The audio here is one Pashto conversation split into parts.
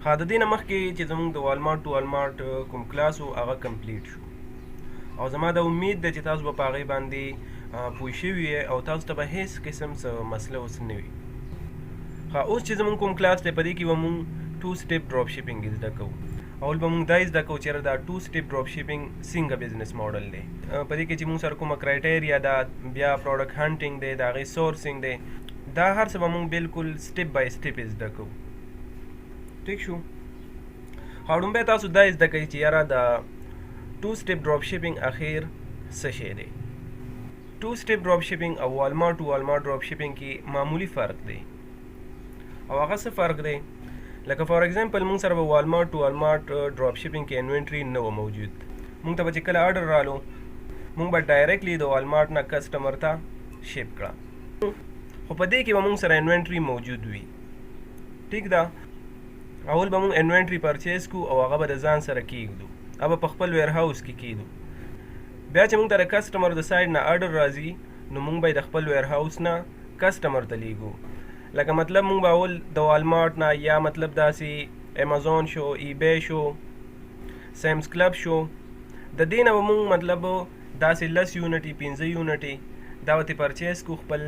ها، د دې نه مخکې چې زموږ د والمارټ ټو والمارټ کوم کلاس و، هغه کمپلیټ شو او زما دا امید ده چې تاسو به په هغې باندې پوه شوي یئ او تاسو ته به هیڅ قسم څه مسله اوس نه وي. ښه، اوس چې زموږ کوم کلاس دی، په دې کې به موږ ټو سټیپ ډراپ شپینګ زده کوو. اول به موږ دا زده کوو چې دا ټو سټیپ ډراپ شپینګ څنګه بزنس ماډل دی، په دې کې چې موږ سره کومه کرایټریا ده، بیا پروډکټ هانټینګ دی، د هغې سورسینګ دی، دا هر څه به موږ بالکل سټیپ بای سټیپ زده کوو. ټیک شو؟ ښه، ړومبی تاسو دا زده کوئ چې یاره د ټو سټیپ ډراپ شپینګ اخیر څه شی دی. ټو سټیپ ډراپ شپینګ او والمارټ ټو والمارټ ډراپ شپینګ کې معمولی فرق دی او هغه څه فرق دی؟ لکه فار ایگزامپل، موږ سره به والمارټ ټو والمارټ ډراپ شپینګ کې انوینټری نه و موجود. موږ ته به چې کله ارډر رالو، موږ به ډایرکټلی د والمارټ نه کسټمر ته شپ کړه، خو په دې کې به موږ سره انوینټری موجود وي. ټیک ده؟ اول به موږ انوینټری پرچیز کو او هغه به د ځان سره کیږدو، هغه په خپل ویر هاوس کې کیږدو. بیا چې موږ ته د کسټمر د سایډ نه ارډر راځي، نو موږ به د خپل ویر هاوس نه کسټمر ته لیږو. لکه مطلب موږ به اول د والمارټ نه یا مطلب داسې امیزون شو، ای بی شو، سیمز کلب شو، د دې نه به موږ مطلب داسې 10 یونټي، 5 یونټي دا به ترې پرچیز کو، خپل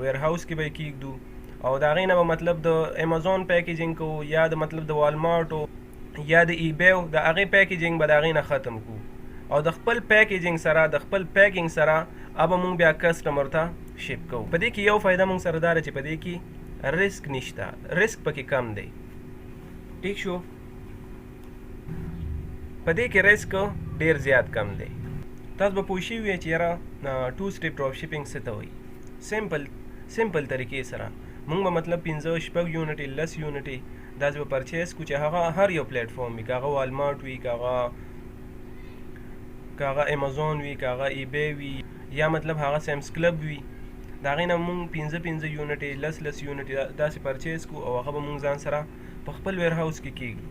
ویر هاوس کې به یې کیږدو او د هغې نه به مطلب د امیزون پیکیجینګ کوو یا د مطلب د والمارټ یا د ای بی، د هغې پیکیجینګ به د هغې نه ختم کو او د خپل پیکیجینګ سره، د خپل پیکینګ سره ابه مونږ بیا کسټمر ته شپ کوو. په دې کې یو فایده مونږ سره دا ده چې په دې کې ریسک نشته، ریسک پکې کم دی. ټیک شو؟ په دې کې ریسک ډیر زیات کم دی. تاسو به پوه شوي چې یاره ټو سټیپ ډراپ شپینګ څه ته وایي. سمپل سمپل طریقې سره مونږ به مطلب 5، 6 یونټې، 10 یونټې داسې به پرچیز کو چې هغه هر یو پلیټ فارم وي، که هغه والمارټ وي، که هغه امیزون وي، که هغه ای بی وي یا مطلب هغه سیمز کلب وي، د هغې نه مونږ 5 5 یونټې، 10 10 یونټې داسې پرچیز کو او هغه به مونږ ځان سره په خپل ویر هاوس کې کیږدو.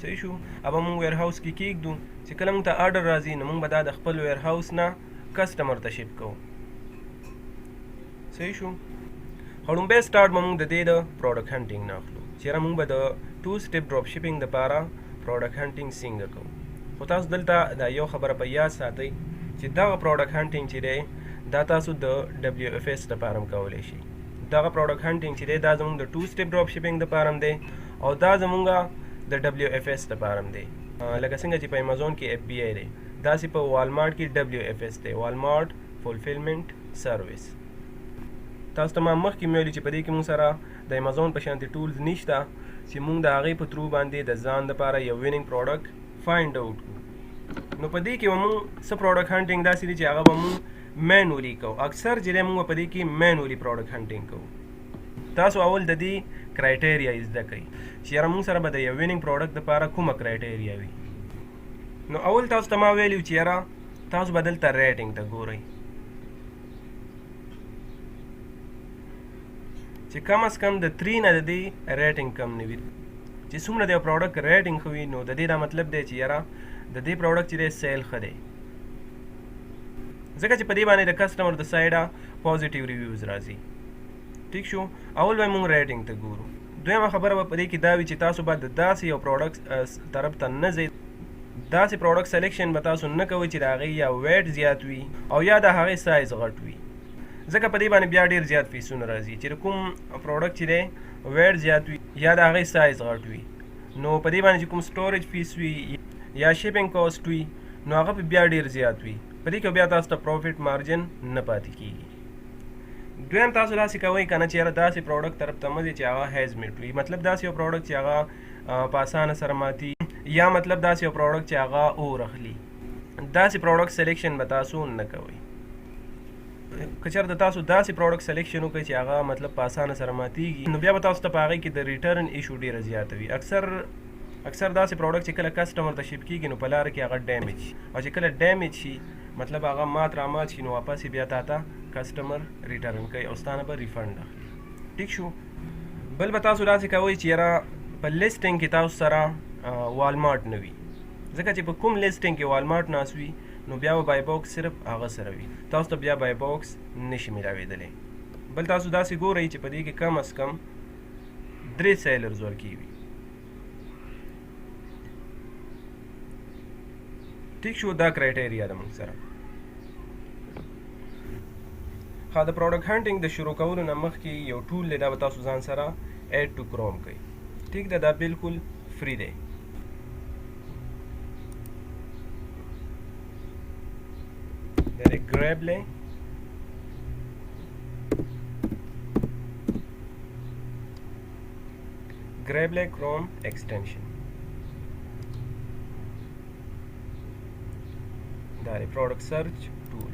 صحیح شو؟ هغه مونږ ویر هاوس کې کیږدو، چې کله مونږ ته ارډر راځي، نو مونږ به دا د خپل ویر هاوس نه کسټمر ته شپ کوو. صحیح شو؟ ړومبی سټارټ به مونږ د دې د پروډکټ هانټینګ نه اخلو چې یاره مونږ به د ټو سټیپ ډراپ شپینګ دپاره پروډکټ هانټینګ څنګه کوو. خو تاسو دلته دا یو خبره په یاد ساتئ چې دغه پروډکټ هانټینګ چې دی، دا تاسو د ډبلیو اف اس دپاره هم کولی شئ. دغه پروډکټ هانټینګ چې دی، دا زمونږ د ټو سټیپ ډراپ شپینګ دپاره هم دی او دا زمونږ د ډبلیو اف اس دپاره هم دی. لکه څنګه چې په امیزون کې اف بي ای دی، داسې په والمارټ کې ډبلیو اف اس دی، والمارټ فولفیلمنټ سرویس. تاسو ته ما مخکې ویلي چې په دې کې موږ سره د امیزون په شانتي ټولز نشته چې موږ د هغې په ترو باندې د ځان دپاره یو وینینګ پروډکټ فایند اوټ کړو. نو په دې کې به موږ څه پروډکټ هانټینګ داسې دي چې هغه به موږ مینولي کوو. اکثر چې دی، موږ په دې کې مینولي پروډکټ هانټینګ کوو. تاسو اول د دې کرایټریا زده کړئ چې یاره موږ سره به د یو وینینګ پروډکټ دپاره کومه کرایټریا وي. نو اول تاسو ته ما ویلي چې یاره تاسو به دلته ریټینګ ته ګورئ چې کم از کم د 3 نه د دې ریټینګ کم نه وي. چې څومره د پروډکټ ریټینګ ښه وي، نو د دې دا مطلب دی چې یاره د دې پروډکټ چې دی، سیل ښه دی، ځکه چې په دې باندې د کسټمر د سایډه پوزټیو ریویوز راځي. ټیک شو؟ اول به موږ ریټینګ ته ګورو. دویمه خبره به په دې کې دا وي چې تاسو به د داسې یو پروډکټ طرف ته نه ځئ، داسې پروډکټ سلیکشن به تاسو نه کوئ چې د هغې یا ویټ زیات وي او یا د هغې سایز غټ وي، ځکه په دې باندې بیا ډیر زیات فیسونه راځي. چې کوم پروډکټ چې دی، ویټ زیات وي یا د هغې سایز غټ وي، نو په دې باندې چې کوم سټوریج فیس وي یا شپینګ کاست وي، نو هغه په بیا ډیر زیات وي. په دې کې بیا تاسو ته پروفیټ مارجن نه پاتې کیږي. دویم، تاسو داسې کوئ که نه چې یاره داسې پروډکټ طرف ته مه ځئ چې هغه هیزمیټ وي، مطلب داسې یو پروډکټ چې هغه په اسانه سره ماتي یا مطلب داسې یو پروډکټ چې هغه اور اخلي، داسې پروډکټ سلیکشن به تاسو نه کوئ. که چېرته تاسو داسې پروډکټ سلیکشن وکړئ چې هغه مطلب په اسانه سره ماتیږي، نو بیا به تاسو ته په هغې کې د ریټرن ایشو ډیره زیاته وي. اکثر اکثر داسې پروډکټ چې کله کسټمر ته شپ کیږي، نو په لاره کې هغه ډیمیج شي او چې کله ډیمیج شي، مطلب هغه مات را مات شي، نو واپس یې بیا تا ته کسټمر ریټرن کوي او ستا نه به ریفنډ اخلي. ټیک شو؟ بل به تاسو داسې کوئ چې یاره په لیسټینګ کې تاسو سره والمارټ نه وي، ځکه چې په کوم لیسټینګ کې والمارټ ناست وي، نو بیا به بای باکس صرف هغه سره وي، تاسو ته بیا بای باکس نشي ملاوېدلی. بل تاسو داسې ګورئ چې په دې کې کم از کم درې سیلرز ورکې وي. ټیک شو، دا criteria ده موږ سره. ښه، د product hunting د شروع کولو نه مخکې یو tool دی، دا به تاسو ځان سره add to Chrome کوئ. ټیک ده، دا بالکل free دی. دا دی Gravely Gravely Chrome extension، دا دی product search tool،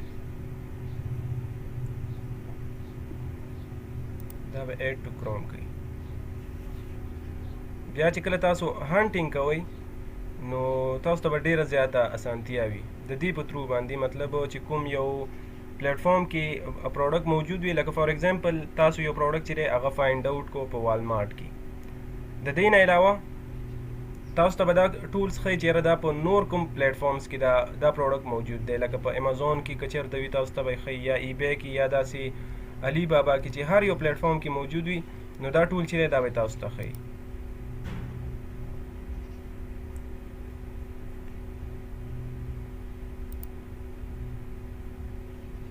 دا به add to Chrome کوي. بیا چې کله تاسو hunting کوئ نو تاسو ته به ډیره زیاته اسانتیا وي د دې په through باندې. مطلب چې کوم یو پلیټفارم کې product موجود وي، لکه for example تاسو یو product چې دی هغه find out کو په والمارټ کې، د دې نه علاوه تاسو ته به دا tools ښیي چې یاره دا په نور کوم platforms کې دا product موجود دی، لکه په امیزون کې که چېرته وي تاسو ته به یې ښیي، یا eBay کې، یا داسې علي بابا کې، چې هر یو پلیټفارم کې موجود وي نو دا tool چې دی دا به تاسو ته ښیي.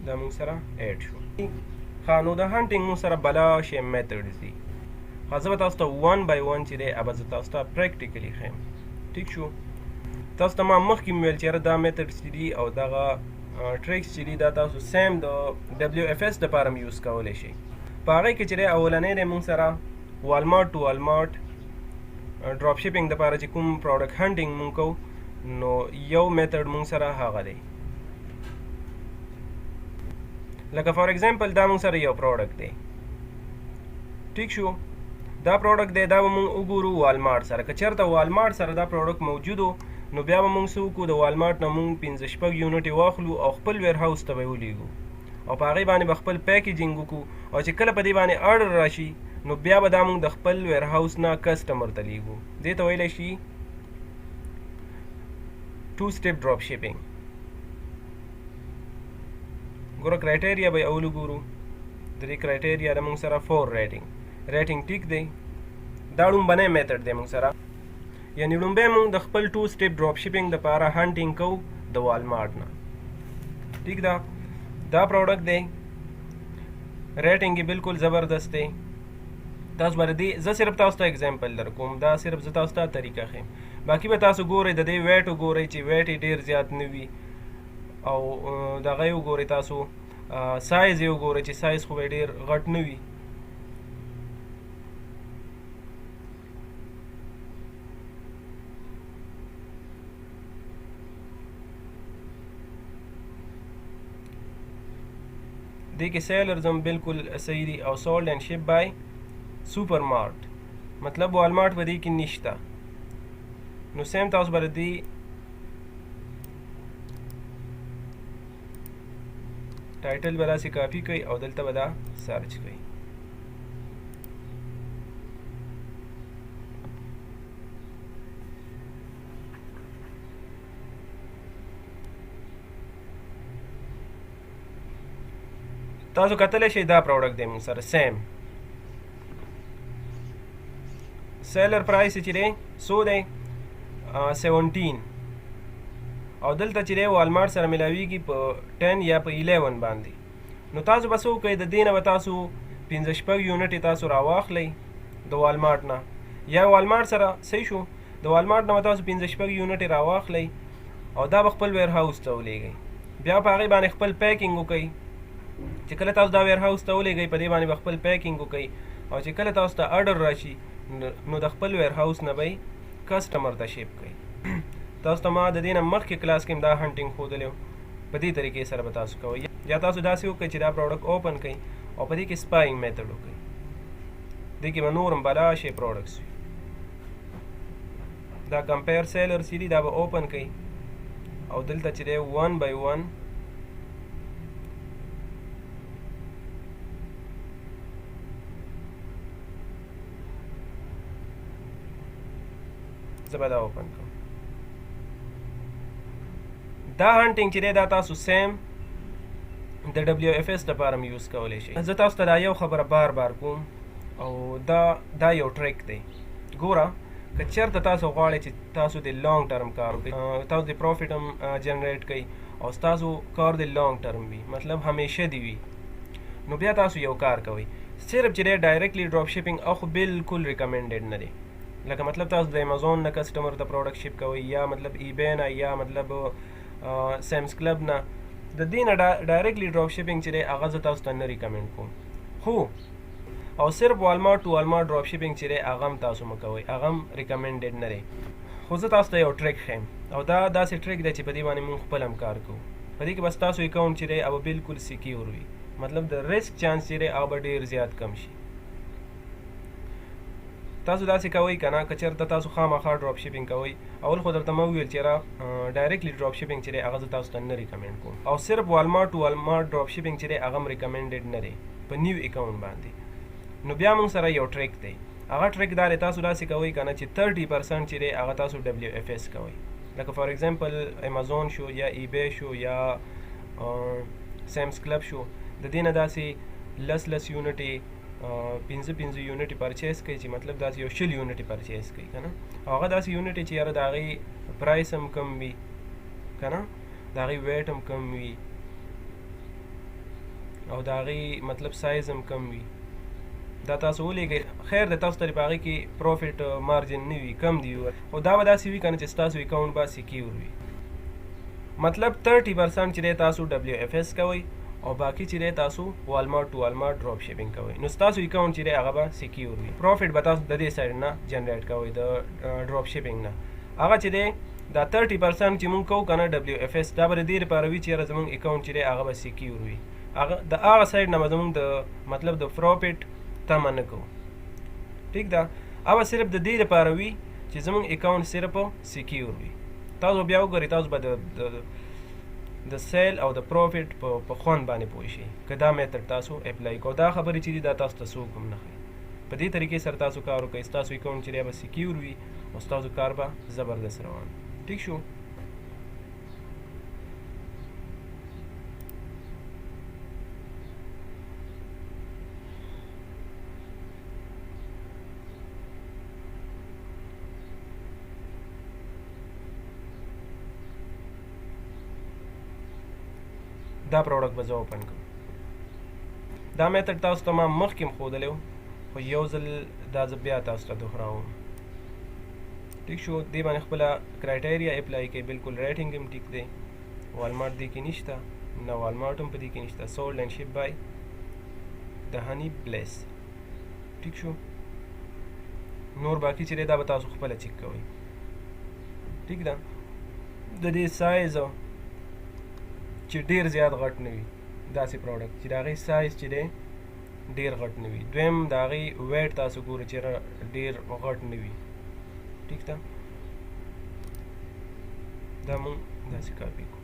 دا موږ سره add شو. ښه، نو د hunting موږ سره بلا شی methods دي. ښه، زه به تاسو ته one by one چې دی هغه به زه تاسو ته practically ښیم. ټیک شو، تاسو ته ما مخکې ویل چې یاره دا methods چې دي او دغه tricks چې دي دا تاسو same د WFS دپاره هم use کولی شئ. په هغې کې چې دی اولنی دی موږ سره Walmart to Walmart drop shipping دپاره چې کوم product hunting موږ کوو نو یو method موږ سره هغه دی. لکه for example دا موږ سره یو product دی. ټیک شو، دا product دی، دا به موږ وګورو والمارټ سره. که چېرته والمارټ سره دا product موجود و نو بیا به موږ څه وکړو، د والمارټ نه موږ 5 شپږ unit یې واخلو او خپل warehouse ته به یې ولیږو او په هغې باندې به خپل packaging وکړو، او چې کله په دې باندې order راشي نو بیا به دا موږ د خپل warehouse نه customer ته لیږو. دې ته ویلی شي two step drop shipping. ګوره criteria به یې اول وګورو. د دې criteria د موږ سره 4 rating، rating ټیک دی. دا ړومبنی method دی موږ سره، یعنی ړومبی موږ د خپل two step drop shipping دپاره hunting کوو د والمارټ نه. ټیک ده، دا product دی، rating یې بالکل زبردست دی. تاسو به د دې، زه صرف تاسو ته example درکوم، دا صرف زه تاسو ته طریقه ښیم، باقي به تاسو ګورئ د دې weight وګورئ چې weight یې ډېر زیات نه وي، او دغه یې وګورئ تاسو سایز یې وګورئ چې سایز خو به یې ډېر غټ نه وي. دې کې sellers هم بالکل صحیح دي، او sold and ship by Super Mart، مطلب والمارټ په دې کې نشته. نو same تاسو به د دې title به داسې کاپي کوئ او دلته به دا search کوئ. تاسو کتلی شئ دا product دی موږ سره same seller price چې دی څو دی 17، او دلته چې دی والمارټ سره میلاویږي په 10 یا په 11 باندې. نو تاسو به څه وکړئ، د دې نه به تاسو 5 شپږ unit تاسو راواخلئ د والمارټ نه، یا والمارټ سره صحیح شو، د والمارټ نه به تاسو 5 شپږ unit راواخلئ او دا به خپل warehouse ته ولیږئ. بیا په هغې باندې خپل packing وکړئ. چې کله تاسو دا warehouse ته ولیږئ په دې باندې به خپل packing وکړئ، او چې کله تاسو ته order راشي نو د خپل warehouse نه به یې customer ته ship کړئ. تاسو ته ما د دې نه مخکې کلاس کې هم دا hunting ښودلی و. په دې طریقې سره به تاسو کوئ، یا تاسو داسې وکړئ چې دا product open کړئ او په دې کې spying method وکړئ. دې کې به نور هم بلا شی products وي. دا compare sellers دي، دا به open کړئ او دلته چې دی 1 by 1 زه به دا open کړم. دا hunting چې دی دا تاسو same د WFS دپاره هم use کولی شئ. زه تاسو ته دا یو خبره بار بار کوم او دا یو trick دی. ګوره که چېرته تاسو غواړئ چې تاسو د long term کار وکړئ، تاسو د profit هم generate کړئ او ستاسو کار د long term وي، مطلب همیشه دی وي، نو بیا تاسو یو کار کوئ، صرف چې دی directly drop shipping او خو بالکل recommended نه دی. لکه مطلب تاسو د امیزون نه customer ته product ship کوئ یا مطلب eBay نه یا مطلب Sam's Club نه، د دې نه directly drop shipping چې دی هغه زه تاسو ته نه recommend کوم. خو او صرف Walmart to Walmart drop shipping چې دی هغه هم تاسو مه کوئ، هغه هم recommended نه دی. خو زه تاسو ته یو trick ښیم او دا داسې trick دی چې په دې باندې مونږ خپل هم کار کوو. په دې کې به ستاسو account چې دی هغه به بالکل secure وي، مطلب د risk chance چې دی هغه به ډېر زیات کم شي. تاسو داسې کوئ که نه، که چېرته تاسو خامخا drop shipping کوئ، اول خو درته ما وویل چې را directly drop shipping چې دی هغه زه تاسو ته نه recommend کوم، او صرف Walmart to Walmart drop shipping چې دی هغه هم recommended نه دی په new account باندې. نو بیا موږ سره یو trick دی، هغه trick دا دی، تاسو داسې کوئ که نه چې 30% چې دی هغه تاسو WFS کوئ. لکه for example Amazon شو یا eBay شو یا Sam's Club شو، د دې نه داسې لس لس unit پنځه پنځه unit purchase کوي، چې مطلب داسې یو 20 unit purchase کوي که نه، او هغه داسې unit چې یاره د هغې price هم کم وي که نه، د هغې weight هم کم وي او د هغې مطلب سایز هم کم وي، دا تاسو ولیږئ. خیر دی، تاسو ته په هغې کې profit margin نه وي، کم دی، خو دا به داسې وي که نه چې ستاسو account به secure وي. مطلب 30% چې دی تاسو WFS کوئ او باقي چې دی تاسو Walmart to Walmart drop shipping کوئ، نو ستاسو account چې دی هغه به secure وي. profit به تاسو د دې side نه generate کوئ، د drop shipping نه. هغه چې دی دا 30% چې مونږ کوو که نه WFS، دا به د دې لپاره وي چې یاره زمونږ account چې دی هغه به secure وي، هغه د هغه side نه به زمونږ د مطلب د profit تمه نه کوو. ټیک ده، هغه صرف د دې لپاره وي چې زمونږ account صرف secure وي. تاسو بیا وګورئ، تاسو به د sale او د profit په خوند باندې پوه شئ که دا method تاسو apply کوئ. دا خبرې چې دي دا تاسو ته څوک هم نه ښیي. په دې طریقې سره تاسو کار وکړئ، ستاسو account چې دی به secure وي او ستاسو کار به زبردست روان. ټیک شو؟ دا product به زه open کوم. دا method تاسو ته ما مخکې هم ښودلی و، خو یو ځل دا زه بیا تاسو ته دهراوم. ټیک شو؟ دې باندې خپله criteria apply کوي، بالکل rating هم ټیک دی، والمارټ دې کې نشته، نه والمارټ هم په دې کې نشته. sold and ship by د هني پلیس. ټیک شو؟ نور باقي چې دی دا به تاسو خپله چک کوئ. ټیک ده؟ د دې سایز چې ډیر زیات غټ نه وي، داسې product چې د هغې سایز چې دی ډیر غټ نه وي. دویم د هغې weight تاسو ګورئ چې ډیر غټ نه وي. ټیک ده؟ دا مونږ داسې کاپي کوو.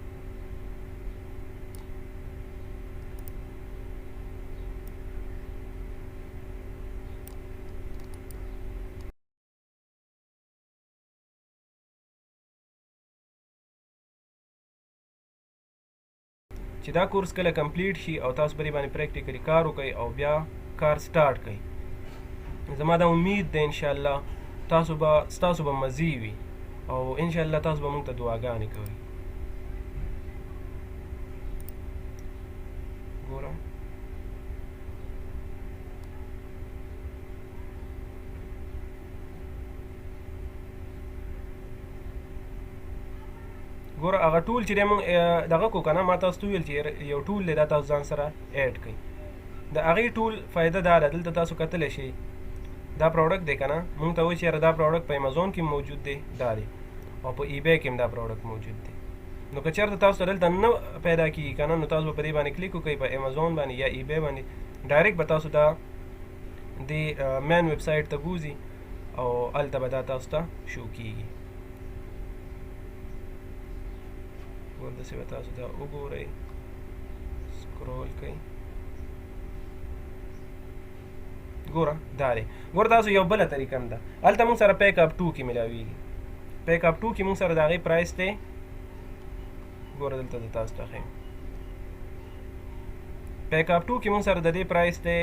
چې دا کورس کله complete شي او تاسو په دې باندې practically کار وکړئ او بیا کار start کړئ، زما دا امید دی انشاءالله ستاسو به مزې وي او انشاءالله تاسو به موږ ته دعاګانې کوئ. ګوره ګوره هغه tool چې دی موږ دغه کو که نه، ما تاسو ته وویل چې یو tool دی، دا تاسو ځان سره add کړئ. د هغې tool فایده دا ده، دلته تاسو کتلی شئ دا product دی که نه، موږ ته وایي چې یاره دا product په امیزون کې موجود دی، دا دی، او په eBay کې هم دا product موجود دی. نو که چېرته تاسو ته دلته نه پیدا کېږي که نه، نو تاسو به په دې باندې کلیک وکړئ، په امیزون باندې یا eBay باندې، direct به تاسو دا دې main website ته بوځي او هلته به دا تاسو ته شو کېږي. ورته به تاسو دا وګورئ، scroll کړئ، ګوره دا دی. ګوره تاسو یو بله طریقه هم ده، هلته موږ سره pick up to کې میلاویږي. pick up to کې موږ سره د هغې price دی، ګوره دلته زه تاسو ته ښیم. pick up to کې موږ سره د دې price دی،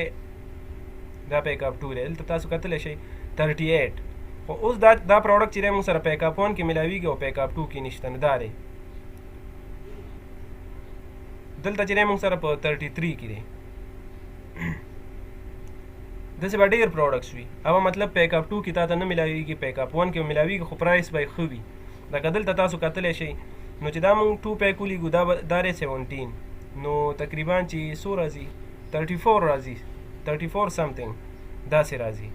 دا pick up to دی، دلته تاسو کتلی شئ 38. خو اوس دا پروډکټ چې دی موږ سره پیک اپ 1 کې ملاویږي او پیک اپ 2 کې نشته. نو دا دی دلته چې دی موږ سره په 33 کې دی. داسې به ډېر پروډکټس وي، هغه مطلب پیک اپ 2 کې تا ته نه ملاویږي، پیک اپ 1 کې به ملاویږي، خو پرایس به یې ښه وي. لکه دلته تاسو کتلی شئ، نو چې دا موږ 2 پیک ولیږو، دا به دا دی 17، نو تقریبا چې څو راځي، 34 راځي، 34 سمثینګ داسې راځي.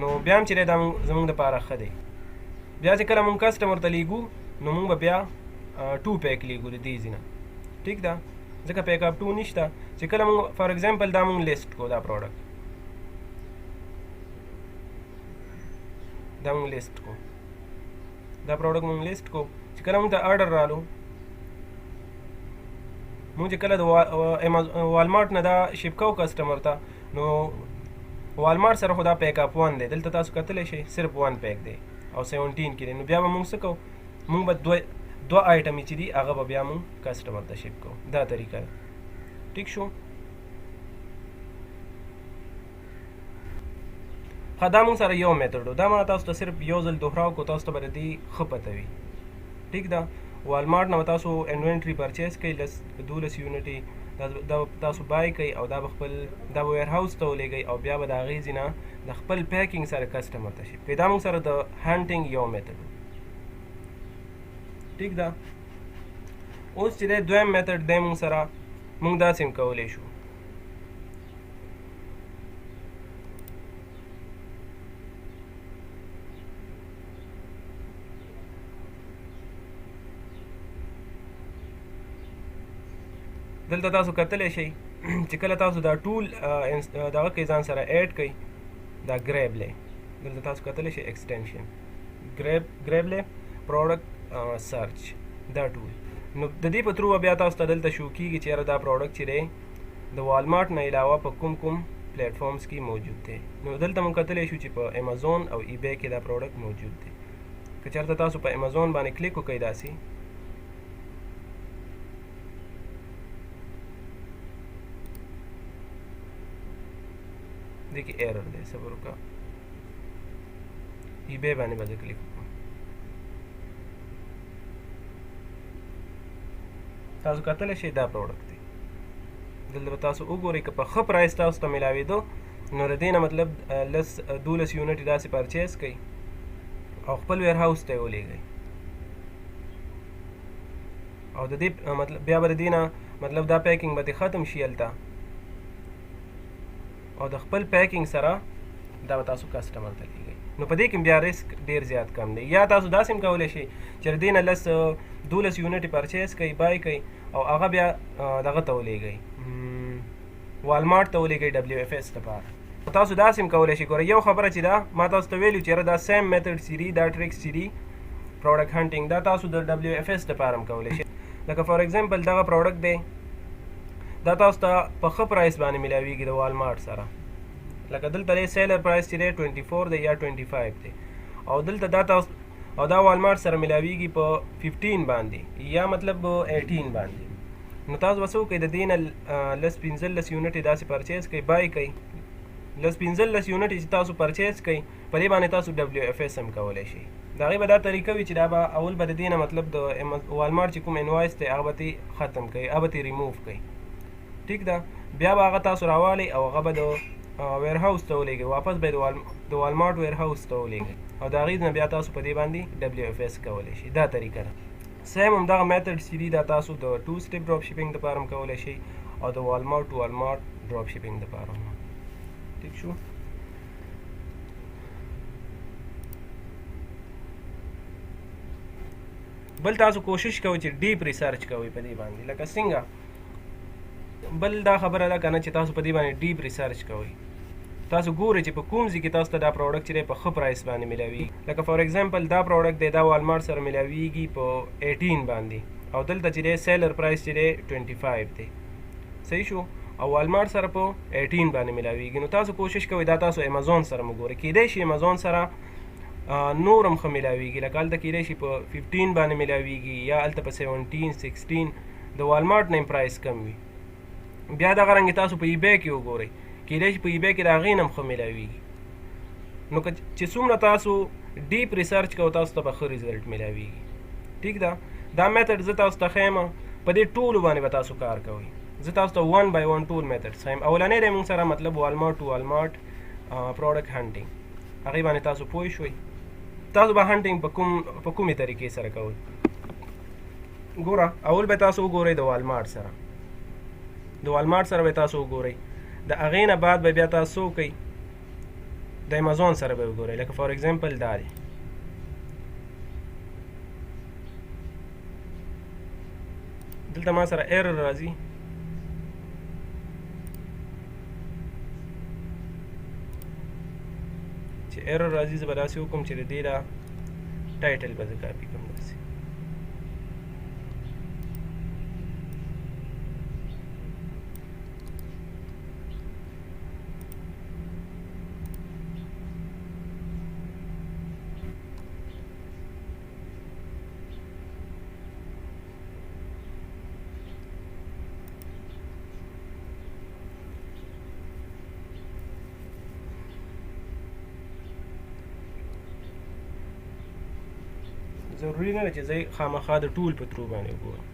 نو بیا هم چې دی دا زموږ دپاره ښه دی. بیا چې کله موږ کسټمر ته لیږو، نو موږ به بیا 2 پیک لیږو د دې ځای نه، ټیک ده، ځکه پیک اپ 2 نشته. چې کله موږ فار ایگزامپل دا موږ لیست کو، دا پروډکټ دا موږ لیست کو، دا پروډکټ موږ لیست کو، چې کله موږ ته آرډر رالو، موږ چې کله د والمارټ نه دا شپ کوو کسټمر ته، نو والمارټ سره خو دا پیک اپ 1 دی، دلته تاسو کتلی شئ صرف 1 پیک دی او 17 کې دی. نو بیا به موږ څه کوو، موږ به دوه آیټمې چې دي هغه به بیا موږ کسټمر ته شپ کوو. دا طریقه ده، ټیک شو. ښه، دا موږ سره یو میتھډ و، دا ما تاسو ته صرف یو ځل دوهراو کو، تاسو ته به د دې ښه پته وي، ټیک ده. والمارټ نه به تاسو انوینټري پرچیز کوئ، لس دولس یونټې دا تاسو بای کوئ، او دا به خپل دا به ویر هاوس ته ولېږئ، او بیا به د هغې ځای نه د خپل پیکینګ سره کسټمر ته شپ کوئ. دا موږ سره د هانټینګ یو میتھډ و، ټیک ده. اوس چې دی دویم میتھډ دی موږ سره، موږ داسې هم کولی شو. دلته تاسو کتلی شئ چې کله تاسو دا ټول دغه کې ځان سره اډ کړئ، دا ګریبلی، دلته تاسو کتلی شئ ایکسټنشن ګریبلی پروډکټ سرچ، دا ټول. نو د دې په ترو بیا تاسو ته دلته شو کیږي چې یاره دا پروډکټ چې دی د والمارټ نه علاوه په کوم کوم پلیټفارمز کې موجود دی. نو دلته موږ کتلی شو چې په امیزون او ای بی کې دا پروډکټ موجود دی. که چېرته تاسو په امیزون باندې کلیک وکړئ داسې، دې کې ایرر دی، صبر وکړه، ای بی باندې به زه کلیک وکړم. تاسو کتلی شئ دا پروډکټ دی، دلته به تاسو وګورئ که په ښه پرایس تاسو ته میلاوېدو، نو د دې نه مطلب لس دولس یونټ داسې پرچیز کړئ او خپل ویر هاوس ته یې ولېږئ، او د دې مطلب بیا به د دې نه مطلب دا پیکینګ به ترې ختم شي هلته، او د خپل پیکینګ سره دا به تاسو کسټمر ته لېږئ. نو په دې کې بیا ریسک ډېر زیات کم دی. یا تاسو داسې هم کولی شئ چې د دې نه لس دولس یونټ پرچیز کړئ، بای کړئ، او هغه بیا دغه ته ولېږئ، والمارټ ته ولېږئ ډبلیو اف اس لپاره. تاسو داسې هم کولی شئ. ګوره یو خبره چې ده ما تاسو ته ویلي چې یاره دا سیم میتھډ چې دي، دا ټریکس چې دي پروډکټ هانټینګ، دا تاسو د ډبلیو اف اس لپاره هم کولی شئ. لکه فار ایگزامپل دغه پروډکټ دی، دا تاسو ته په ښه پرایس باندې میلاویږي د والمارټ سره. لکه دلته دی سیلر پرایس چې دی 24 دی یا 25 دی، او دلته دا تاسو او دا والمارټ سره میلاویږي په 15 باندې یا مطلب 18 باندې. نو تاسو به څه وکړئ، د دې نه لس پنځلس یونټې داسې پرچیز کړئ، بای کړئ، لس پنځلس یونټې چې تاسو پرچیز کړئ، په دې باندې تاسو ډبلیو اف اس هم کولی شئ. د هغې به دا طریقه وي چې دا به اول به د دې نه مطلب د والمارټ چې کوم انوایس دی هغه به ترې ختم کړئ، هغه به ترې ریموو کړئ، ټیک ده. بیا به هغه تاسو راوالئ او هغه به د ویر هاوس ته ولېږئ، واپس به یې د والمارټ ویر هاوس ته ولېږئ، او د هغې نه بیا تاسو په دې باندې ډبلیو اف اس کولی شئ. دا طریقه ده. سیم هم دغه میتھډ چې دي دا تاسو د 2 سټیپ ډراپ شپینګ دپاره هم کولی شئ او د والمارټ ټو والمارټ ډراپ شپینګ دپاره هم، ټیک شو. بل تاسو کوشش کوئ چې ډیپ ریسرچ کوئ په دې باندې. لکه څنګه بل دا خبره ده که نه چې تاسو په دې باندې ډیپ ریسرچ کوئ، تاسو ګورئ چې په کوم ځای کې تاسو ته دا پروډکټ چې دی په ښه پرایس باندې میلاویږي. لکه فار ایگزامپل دا پروډکټ دی، دا والمارټ سره میلاویږي په 18 باندې، او دلته چې دی سیلر پرایس چې دی 25 دی، صحیح شو، او والمارټ سره په 18 باندې میلاویږي. نو تاسو کوشش کوئ دا تاسو امیزون سره مو ګورئ، کیدای شي امیزون سره نور هم ښه میلاویږي، لکه هلته کیدای شي په 15 باندې میلاویږي یا هلته په 17 16 د والمارټ نه هم پرایس کم وي. بیا دغه رنګ تاسو په ای بی کې وګورئ، کیدای شي په ای بی کې د هغې نه هم ښه میلاویږي. نو که چې څومره تاسو deep research کوئ، تاسو ته به ښه result میلاویږي. ټیک ده؟ دا method زه تاسو ته ښیم، په دې ټولو باندې به تاسو کار کوئ. زه تاسو ته 1 by 1 ټول method ښیم. اولنی دی موږ سره مطلب Walmart to Walmart product hunting، هغې باندې تاسو پوه شوئ. تاسو به hunting په کومې طریقې سره کوئ؟ ګوره، اول به تاسو وګورئ د والمارټ سره، د والمارټ سره به تاسو وګورئ. د هغې نه بعد به بیا تاسو کوئ د امیزون سره به وګورئ. لکه for example دا دی، دلته ما سره error راځي. چې error راځي، زه به داسې وکړم چې د دې دا title به زه کاپي کړم داسې. ضروري نه ده چې زه خامخا د tool په through باندې وګورم.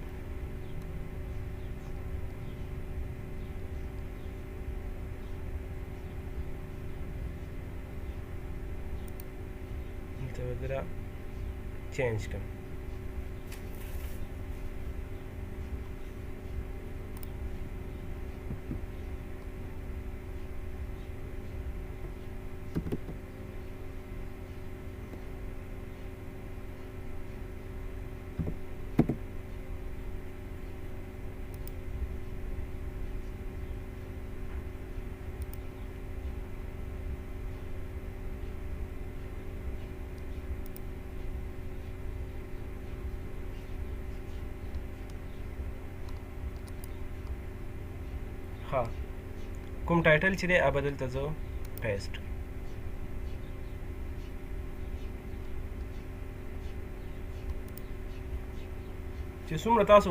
دلته به زه change کړم. کوم title چې دی هغه دلته زه paste. چې څومره تاسو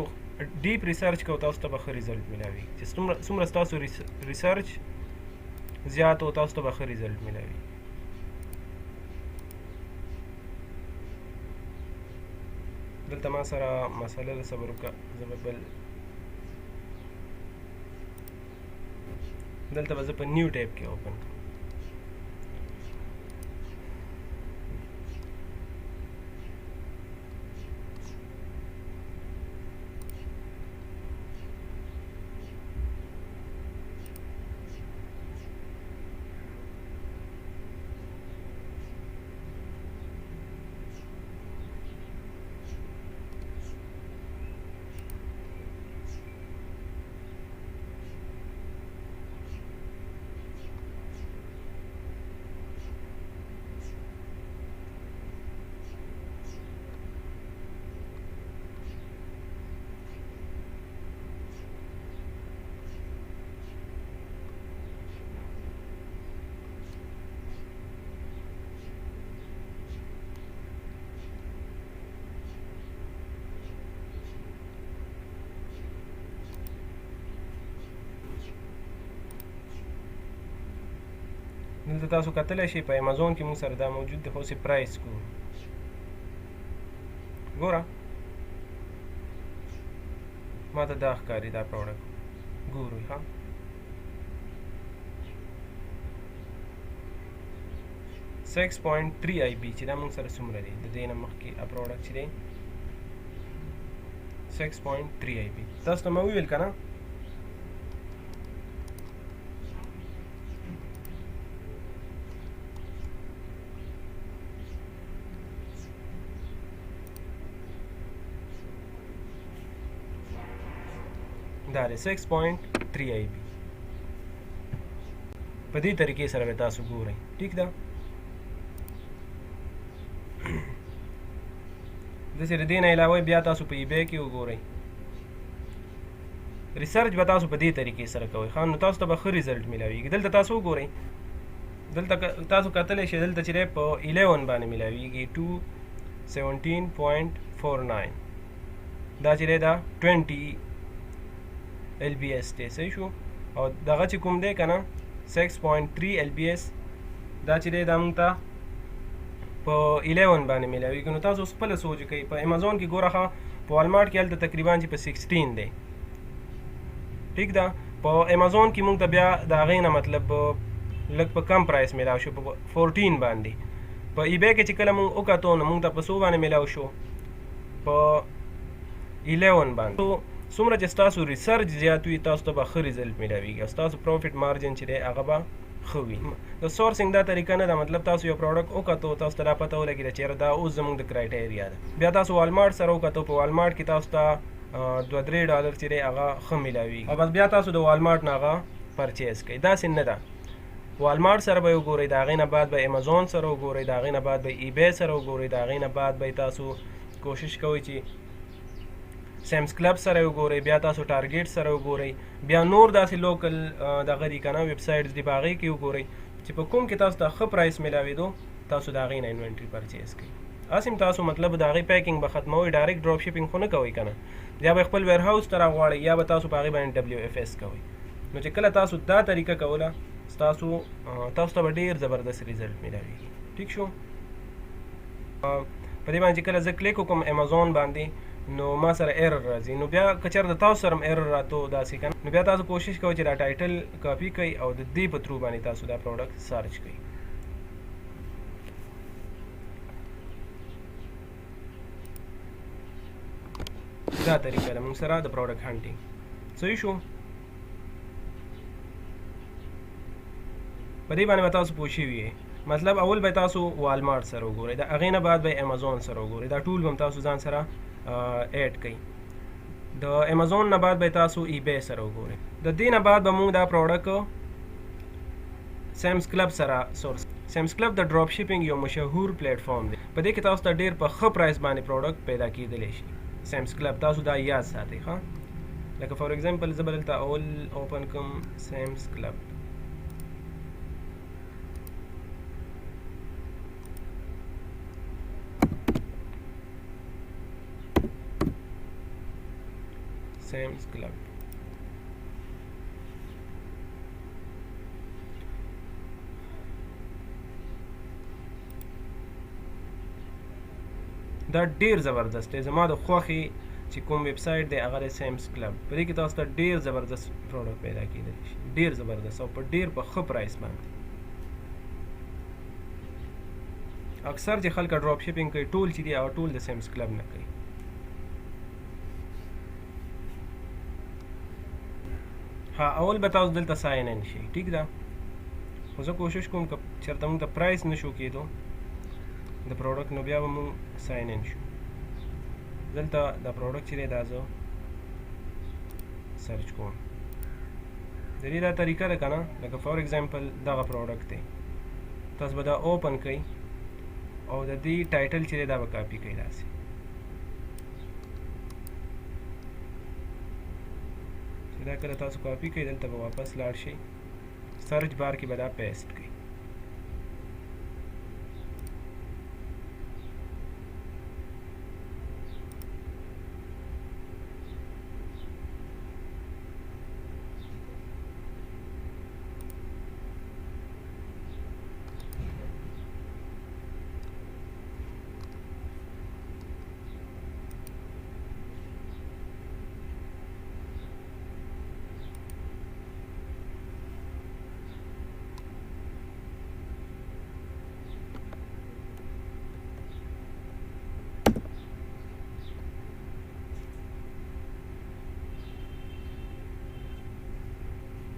deep research کوئ، تاسو ته به ښه result میلاوي. چې څومره ستاسو research زیات و، تاسو ته به ښه result میلاوي. دلته ما سره مسله ده، صبر وکړه، زه به بل دلته به زه په new tab کې open کړم. دلته تاسو کتلی شئ په امیزون کې موږ سره دا موجود دی، خو اوس یې price ګورو. ګوره، ما ته دا ښکاري دا product، ګورو. ښه، 6.3 lb چې دا موږ سره څومره دی، د دې نه مخکې product چې دی 6.3 lb. تاسو ته ما وویل که نه؟ دا دی 6.3 lb. په دې طریقې سره به تاسو ګورئ. ټیک ده؟ داسې د دې نه علاوه بیا تاسو په eBay کې وګورئ. research به تاسو په دې طریقې سره کوئ، ښه؟ نو تاسو ته به ښه result میلاویږي. دلته تاسو وګورئ، دلته تاسو کتلی شئ، دلته چې دی په 11 باندې میلاویږي 217.49. دا چې دی دا 20 lbs دی، صحیح شو؟ او دغه چې کوم دی که نه 6.3 lbs، دا چې دی دا موږ ته په 11 باندې ملاویږي. نو تاسو اوس خپله سوچ وکړئ، په امیزون کې ګوره ښه، په والمارټ کې هلته تقریبا چې په 16 دی، ټیک ده. په امیزون کې مونږ ته بیا د هغې نه مطلب لږ په کم price ملاو شو، په 14 باندې. په eBay کې چې کله مونږ وکتو نو مونږ ته په څو باندې ملاو شو؟ په 11 باندې. څومره چې ستاسو research زیات وي تاسو ته به ښه result ملاویږي او ستاسو profit margin چې دی هغه به ښه وي. د sourcing دا طریقه نه ده، مطلب تاسو یو product وکتو، تاسو ته دا پته ولګېده چې یاره دا اوس زموږ د criteria ده، بیا تاسو والمارټ سره وکتو، په والمارټ کې تاسو ته 2-3 ډالر چې دی هغه ښه ملاویږي او بس بیا تاسو د والمارټ نه هغه purchase کوئ. داسې نه ده. والمارټ سره به وګورئ، د هغې نه بعد به امیزون سره وګورئ، د هغې نه بعد به eBay سره وګورئ، د هغې نه بعد به تاسو کوشش کوئ چې Sam's Club سره وګورئ، بیا تاسو Target سره وګورئ، بیا نور داسې local دغه دي که نه websites دي، په هغې کې وګورئ چې په کوم کې تاسو ته ښه price ملاوېدو، تاسو د هغې نه inventory purchase کړئ. هسې هم تاسو مطلب د هغې packing به ختموئ، direct drop shipping خو نه کوئ که نه، یا به خپل warehouse ته راغواړئ یا به تاسو په هغې باندې WFS کوئ. نو چې کله تاسو دا طریقه کوله، تاسو ته به ډېر زبردست result ملاویږي. ټیک شو؟ په دې باندې چې کله زه کلیک وکړم امیزون باندې نو ما سره error راځي. نو بیا که چېرته تاسو سره هم error راتو داسې که نه، نو بیا تاسو کوشش کوئ چې دا title copy کړئ او د دې په through باندې تاسو دا product search کړئ. دا طریقه ده موږ سره د product hunting. صحیح شو؟ په دې باندې به تاسو پوه شوي یئ. مطلب اول به تاسو والمارټ سره وګورئ، د هغې نه بعد به امیزون سره وګورئ، دا ټول به هم تاسو ځان سره add کړئ. د امیزون نه بعد به تاسو eBay سره وګورئ. د دې نه بعد به موږ دا product Sam's Club سره source. Sam's Club د drop shipping یو مشهور پلیټفارم دی. په دې کې تاسو ته ډیر په ښه price باندې product پیدا کیدلی شي. Sam's Club تاسو دا یاد ساتئ ښه. لکه for example زه به دلته اول open کوم Sam's Club. Sam's Club دا ډیر زبردست دی. زما د خوښې چې کوم ویب سایټ دی هغه دی Sam's Club. په دې کې تاسو ته ډیر زبردست product پیدا کیدلی شي، ډیر زبردست او په ډیر په ښه price باندې. اکثر چې خلک drop shipping کوي ټول چې دي هغه ټول د Sam's Club نه کوي. ها، اول به تاسو دلته sign in شئ، ټیک ده. خو زه کوشش کوم که چېرته موږ ته price نه شو کېدو د product نو بیا به موږ sign in شو. دلته دا product چې دی دا زه search کوم. د دې دا طریقه ده که نه، لکه for example دغه product دی، تاسو به دا open کړئ او د دې title چې دی دا به کاپي کړئ داسې. چې دا کله تاسو کاپي کړئ دلته به واپس لاړ شئ، search bar کې به دا paste کړئ.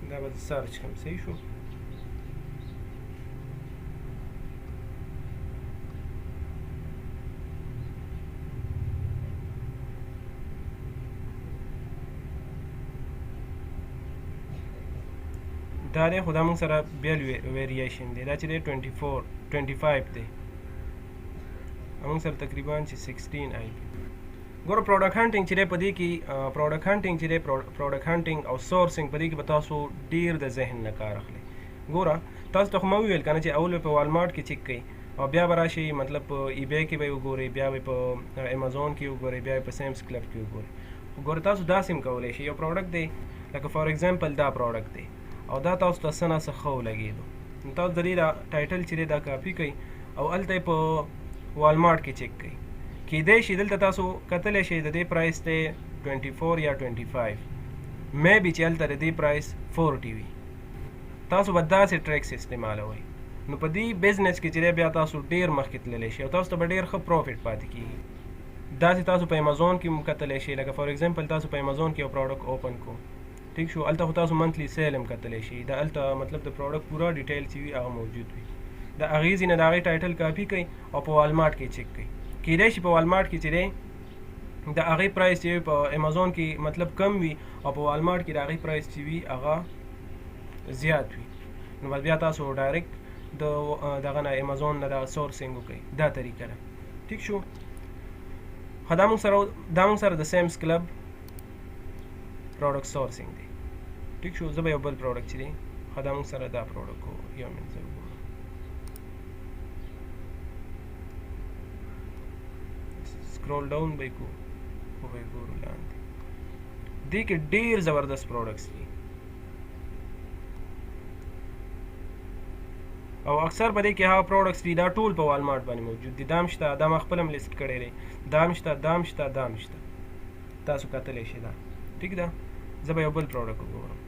دا به search کوم. صحیح شو؟ دا دی، خو دا موږ سره بیل variation دی. دا چې دی 24 25 دی، موږ سره تقریبا چې 16 IP. ګوره، product hunting چې دی په دې کې، product hunting چې دی، product hunting او sourcing په دې کې به تاسو ډیر د ذهن نه کار اخلئ. ګوره، تاسو ته خو ما وویل که نه چې اول به په والمارټ کې چک کړئ او بیا به راشئ مطلب په eBay کې به یې وګورئ، بیا به په امیزون کې وګورئ، بیا به په Sam's Club کې وګورئ. خو ګوره، تاسو داسې هم کولی شئ. یو product دی، لکه for example دا product دی او دا تاسو ته څه نا څه ښه ولګېدو، نو تاسو د دې دا title چې دی دا کاپي کړئ. او هلته په والمارټ کې چک کړئ. کیدای شي دلته تاسو کتلی شئ د دې price دی 24 یا 25، maybe چې هلته د دې price 40 وي. تاسو به داسې tricks استعمالوئ. نو په دې business کې چې دی بیا تاسو ډېر مخکې تللی شئ او تاسو ته به ډېر ښه profit پاتې کېږي. داسې تاسو په امیزون کې هم کتلی شئ. لکه for example تاسو په امیزون کې یو product open کو، ټیک شو، هلته خو تاسو monthly sale هم کتلی شئ. د هلته مطلب د product پوره detail چې وي هغه موجود وي. د هغې ځای نه د هغې title copy کړئ او په والمارټ کې چک کړئ. کیدای شي په والمارټ کې چې دی د هغې price چې وي په امیزون کې مطلب کم وي او په والمارټ کې د هغې price چې وي هغه زیات وي. نو بس بیا تاسو direct د دغه نه امیزون نه دغه sourcing وکړئ. دا طریقه ده. ټیک شو. ښه، دا موږ سره د Sam's Club product sourcing دی. ټیک شو. زه به یو بل product چې دی، ښه دا موږ سره دا product یو منټ زه وګورم. scroll down به یې کوو، وبه یې ګورو لاندې. دې کې ډېر زبردست products دي او اکثر په دې کې هغه products دي دا ټول په والمارټ باندې موجود دي. دا هم شته، دا ما خپل هم لیست کړی دی، دا هم شته، دا هم شته، دا هم شته. تاسو کتلی شئ دا. ټیک ده. زه به یو بل product وګورم.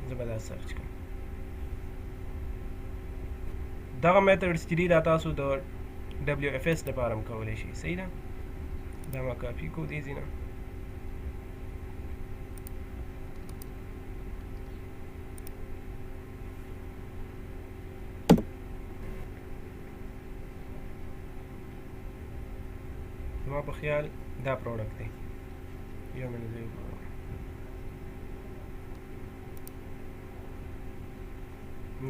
زه به دا search کړم. دغه methods چې دي دا تاسو د WFS لپاره هم کولی شئ. صحیح ده. دا ما کاپي کو دې ځای نه. زما په خیال دا product دی. یو منټ زه یې وګورم.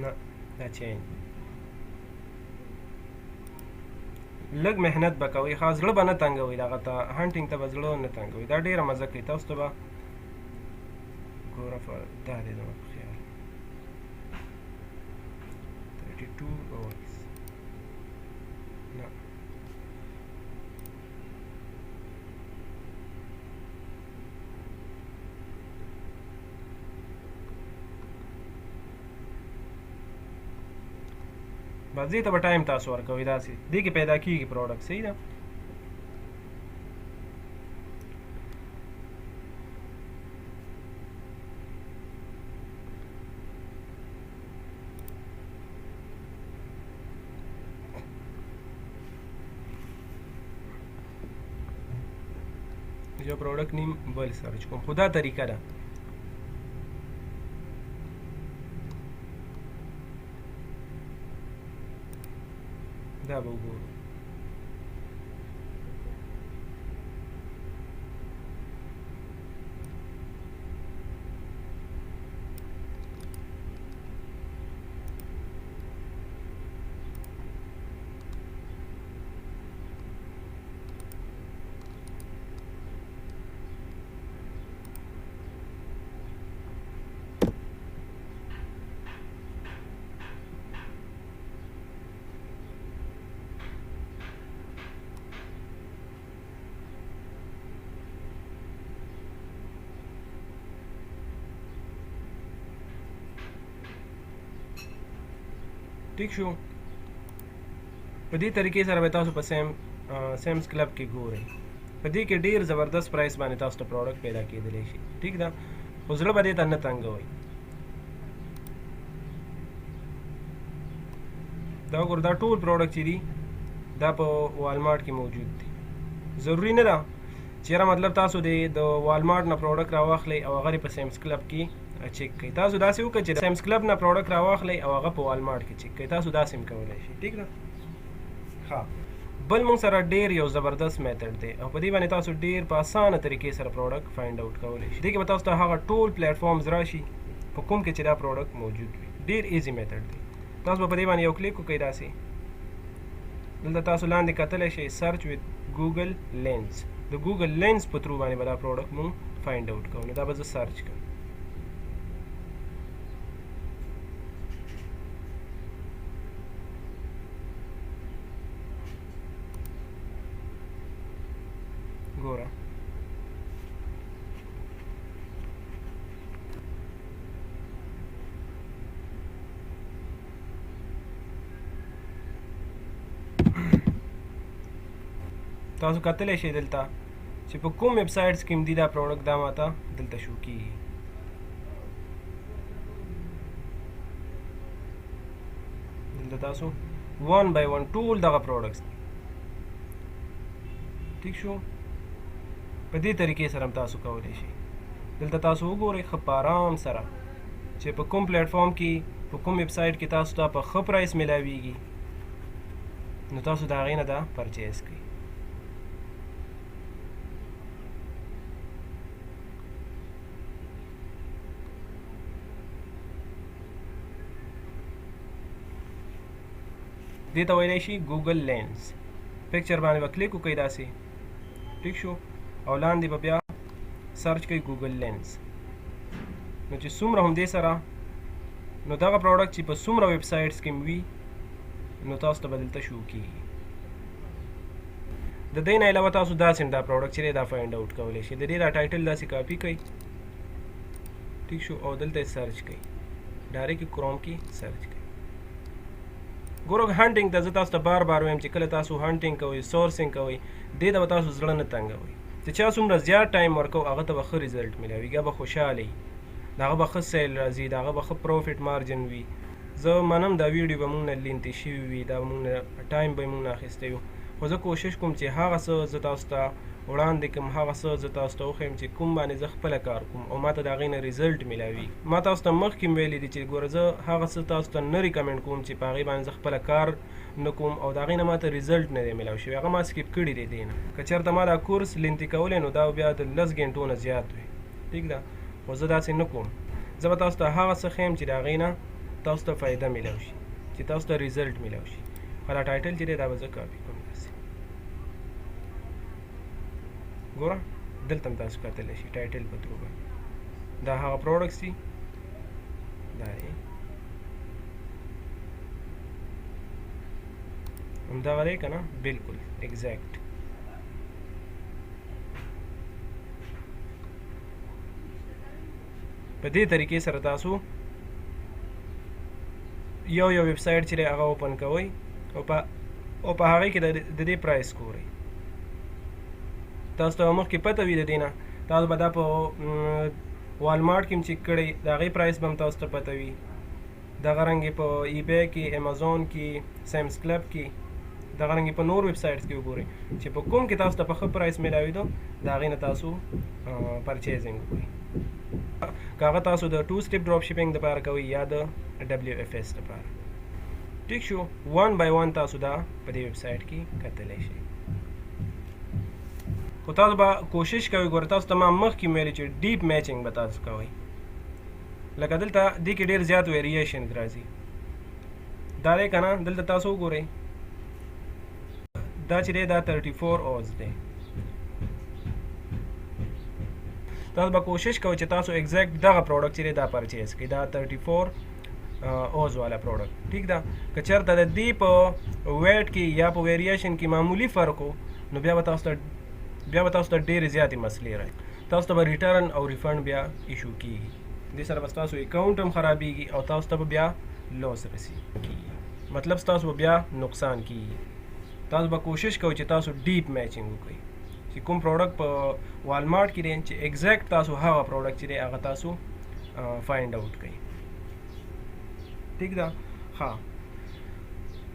نه، دا change. لږ محنت به کوئ، ښه زړه به نه تنګوئ، دغه ته hunting ته به زړه نه تنګوئ. دا ډېره مزه کوي. تاسو ته به ګوره دا دی زما په خیال 32 rolls. نه، بس دې ته به time تاسو ورکوئ. داسې دې کې پیدا کېږي product. صحیح ده. یو product نیم بل search کوم، خو دا طریقه ده. دا به وګورو. ټیک شو. په دې طریقې سره به تاسو په Sam's Club کې ګورئ. په دې کې ډیر زبردست price باندې تاسو ته product پیدا کېدلی شي. ټیک ده. خو زړه به دې ته نه تنګوئ. دا وګوره، دا ټول product چې دي دا په والمارټ کې موجود دي. ضروري نه ده چې یاره مطلب تاسو دې د والمارټ نه product راواخلئ او هغه په Sam's Club کې چک کړئ. تاسو داسې وکړئ چې Sam's Club نه product راواخلئ او هغه په والمارټ کې چک کړئ. تاسو داسې هم کولی شئ. ټیک ده. ښه، بل موږ سره ډیر یو زبردست method دی او په دې باندې تاسو ډیر په اسانه طریقې سره product find out کولی شئ. دې کې به تاسو ته هغه ټول platforms راشي په کوم کې چې دا product موجود وي. ډیر easy method دی. تاسو به په دې باندې یو کلیک وکړئ. داسې دلته تاسو لاندې کتلی شئ search with Google Lens. د Google Lens په through باندې به دا product موږ find out کوو. نو دا به زه search کوم. ګوره تاسو کتلی شئ دلته چې په کوم ویب سایټس کې دي دا پروډکټ، دا ماته دلته شو کیږي. دلته تاسو 1 بای 1 ټول دغه پروډکټس، ټیک شو. په دې طریقې سره هم تاسو کولی شئ. دلته تاسو وګورئ ښه په آرام سره چې په کوم پلیټ فارم کې، په کوم ویب سایټ کې تاسو ته په ښه price ملاویږي، نو تاسو د هغې نه دا purchase کړئ. دې ته ویلی شي Google Lens. Picture باندې به کلیک وکړئ داسې، ټیک شو، او لاندې به بیا search کوئ Google Lens. نو چې څومره هم دې سره نو دغه پروډکټ چې په څومره ویب سایټس کې وي نو تاسو ته به دلته شو کیږي. د دې نه علاوه تاسو داسې هم دا پروډکټ چې دا find out کولی شئ. د دې دا title داسې کاپي کړئ، ټیک شو، او دلته یې search کړئ، direct Chrome کې search کړئ. ګورو hunting ته زه تاسو ته بار بار وایم چې کله تاسو hunting کوئ، sourcing کوئ، دې ته به تاسو زړه نه تنګوئ. چې چا څومره زیات time ورکوو هغه ته به ښه result میلاویږي، هغه به خوشحاله وي، د هغه به ښه sale راځي، د هغه به ښه profit margin وي. زه منم دا ویډیو به موږ نه lengthy شوي وي، دا موږ نه time به موږ نه اخیستی وي، خو زه کوشش کوم چې هغه څه زه تاسو ته وړاندې کړم، هغه څه زه تاسو ته وښیم چې کوم باندې زه خپله کار کوم او ما ته د هغې نه result میلاویږي. ما تاسو ته مخکې هم ویلي دي چې ګوره زه هغه څه تاسو ته نه recommend کوم چې په هغې باندې زه خپله کار نه کوم او د هغې نه ما ته result نه دی میلاو شوی، هغه ما skip کړي دی. دې نه که چېرته ما دا کورس lengthy کولی نو دا بیا د 10 ګنټو نه زیات وي، ټیک ده، خو زه داسې نه کوم. زه به تاسو ته هغه څه ښیم چې د هغې نه تاسو ته فایده میلاو شي، چې تاسو ته result میلاو شي. خو دا title چې دی دا به زه کاپي کوم داسې. ګوره دلته هم تاسو کتلی شئ title په through باندې دا هغه products دي، دا دی همدغه دی که نه، بالکل exact. په دې طریقې سره تاسو یو یو ویب سایټ چې دی هغه open کوئ او په هغې کې د دې price ګورئ. تاسو ته مخکې پته وي د دې نه، تاسو به دا په والمارټ کې هم چک کړئ، د هغې price به هم تاسو ته پته وي. دغه رنګ په eBay کې، امیزون کې، Sam's Club کې، دغه رنګ په نور ویب سایټس کې وګورئ چې په کوم کې تاسو ته په ښه price میلاوېدو د هغې نه تاسو purchasing وکړئ. که هغه تاسو د 2 step drop shipping دپاره کوئ یا د WFS دپاره، ټیک شو. 1 بای 1 تاسو دا په دې ویب سایټ کې کتلی شئ. خو تاسو به کوشش کوئ، ګوره تاسو ته ما مخکې ویلي چې deep matching به تاسو کوئ. لکه دلته دې کې ډېر زیات variation راځي، دا دی که نه، دلته تاسو وګورئ دا چې دی دا 34 oz دی. تاسو به کوشش کوئ چې تاسو exact دغه پروډکټ چې دی دا purchase کړئ، دا 34 oz والا پروډکټ، ټیک ده. که چېرته د دې په weight کې یا په variation کې معمولي فرق و نو بیا به تاسو ته ډېرې زیاتې مسلې راځي، تاسو ته به return او refund بیا issue کیږي. دې سره به ستاسو account هم خرابیږي او تاسو ته به بیا loss رسیږي، مطلب ستاسو به بیا نقصان کیږي. تاسو به کوشش کوئ چې تاسو deep matching وکړئ چې کوم پروډکټ په والمارټ کې دی چې exact تاسو هغه پروډکټ چې دی هغه تاسو find out کړئ، ټیک ده. ښه،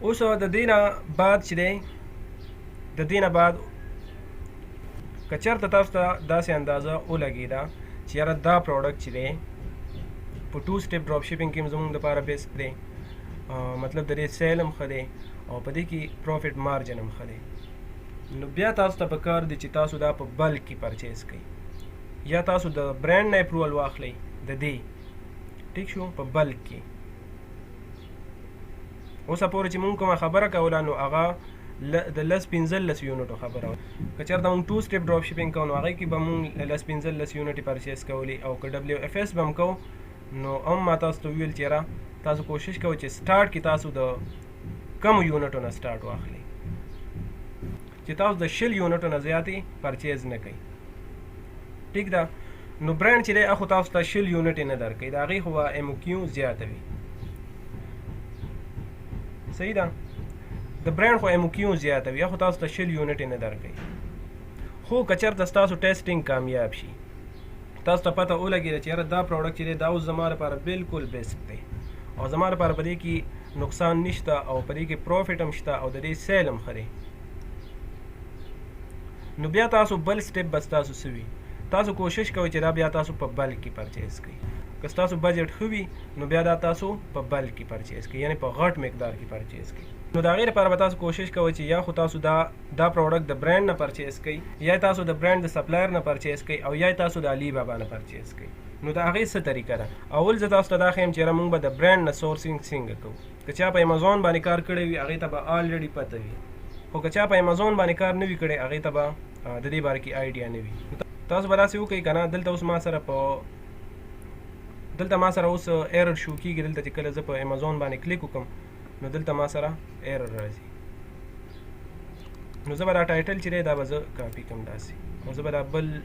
اوس د دې نه بعد چې دی، د دې نه بعد که چېرته تاسو ته داسې اندازه ولګېده چې یاره دا پروډکټ چې دی په 2 step drop shipping کې هم زموږ دپاره best دی، مطلب د دې sale هم ښه دی او په دې کې profit margin هم ښه دی، نو بیا تاسو ته په کار دی چې تاسو دا په bulk کې purchase کړئ یا تاسو د برانډ نه approval واخلئ د دې، ټیک شو، په bulk کې. اوسه پورې چې مونږ کومه خبره کوله نو هغه د 10 15 یونټو خبره وه. که چېرته مونږ 2 step drop shipping کوو نو هغې کې به مونږ 10 15 یونټې purchase کولې، او که WFS به هم کوو نو هم ما تاسو ته وویل چې یاره تاسو کوشش کوئ چې start کې تاسو د کمو یونټو نه start واخلئ، چې تاسو د 20 یونټو نه زیاتې purchase نه کوئ، ټیک ده. نو برانډ چې دی هغه خو تاسو ته 20 یونټې نه درکوي، د هغې خو به MOQ زیاته وي، صحیح ده. د برانډ خو MOQ زیاته وي، خو تاسو ته 20 یونټې نه درکوي. خو که چېرته ستاسو testing کامیاب شي، تاسو ته پته ولګېده چې یاره دا product چې دی دا اوس زما لپاره بالکل best دی او زما لپاره په دې کې نقصان نشته او په دې کې profit هم شته او د دې sale هم ښه دی، نو بیا تاسو بل step به ستاسو څه وي؟ تاسو کوشش کوئ چې دا بیا تاسو په bulk کې purchase کړئ. که ستاسو budget ښه وي نو بیا دا تاسو په bulk کې purchase کړئ، یعنې په غټ مقدار کې purchase کړئ. نو د هغې لپاره به تاسو کوشش کوئ چې یا خو تاسو دا product د برند نه purchase کړئ، یا تاسو د برند د supplier نه purchase کړئ، او یا تاسو د علي بابا نه purchase کړئ. نو د هغې څه طریقه ده؟ اول زه تاسو ته دا ښیم چې یاره موږ به د برند نه sourcing څنګه کوو. که چا په امیزون باندې کار کړی وي هغې ته به already پته وي، خو که چا په امیزون باندې کار نه وي کړی هغې ته به د دې باره کې idea نه وي. تاسو به داسې وکړئ که نه، دلته اوس ما سره په دلته ما سره اوس error شو کیږي. دلته چې کله زه په امیزون باندې کلیک وکړم نو دلته ما سره error راځي. نو زه به دا title چې دی دا به زه کاپي کړم داسې، او زه به دا بل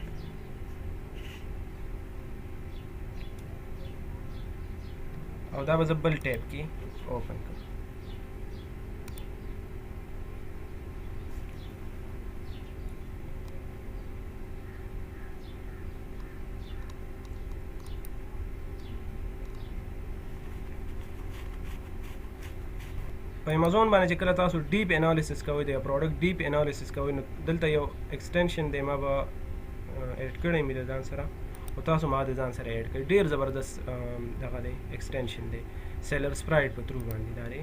او دا به زه بل tab کې open کړم. په امیزون باندې چې کله تاسو deep analysis کوئ، د یو product deep analysis کوئ، نو دلته یو extension دی، ما به add کړی مې د ځان سره، او تاسو ما د ځان سره add کړئ. ډېر زبردست دغه دی extension دی، SellerSprite په through باندې دا دی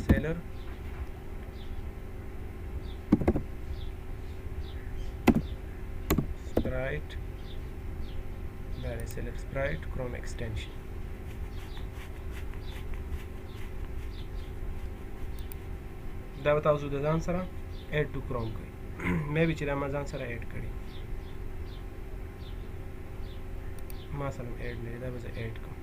SellerSprite، دا دی SellerSprite Chrome extension. دا به تاسو د ځان سره add to Chrome کړئ. maybe چې دا ما ځان سره add کړي، ما سره add نه دی، دا به زه add کړم.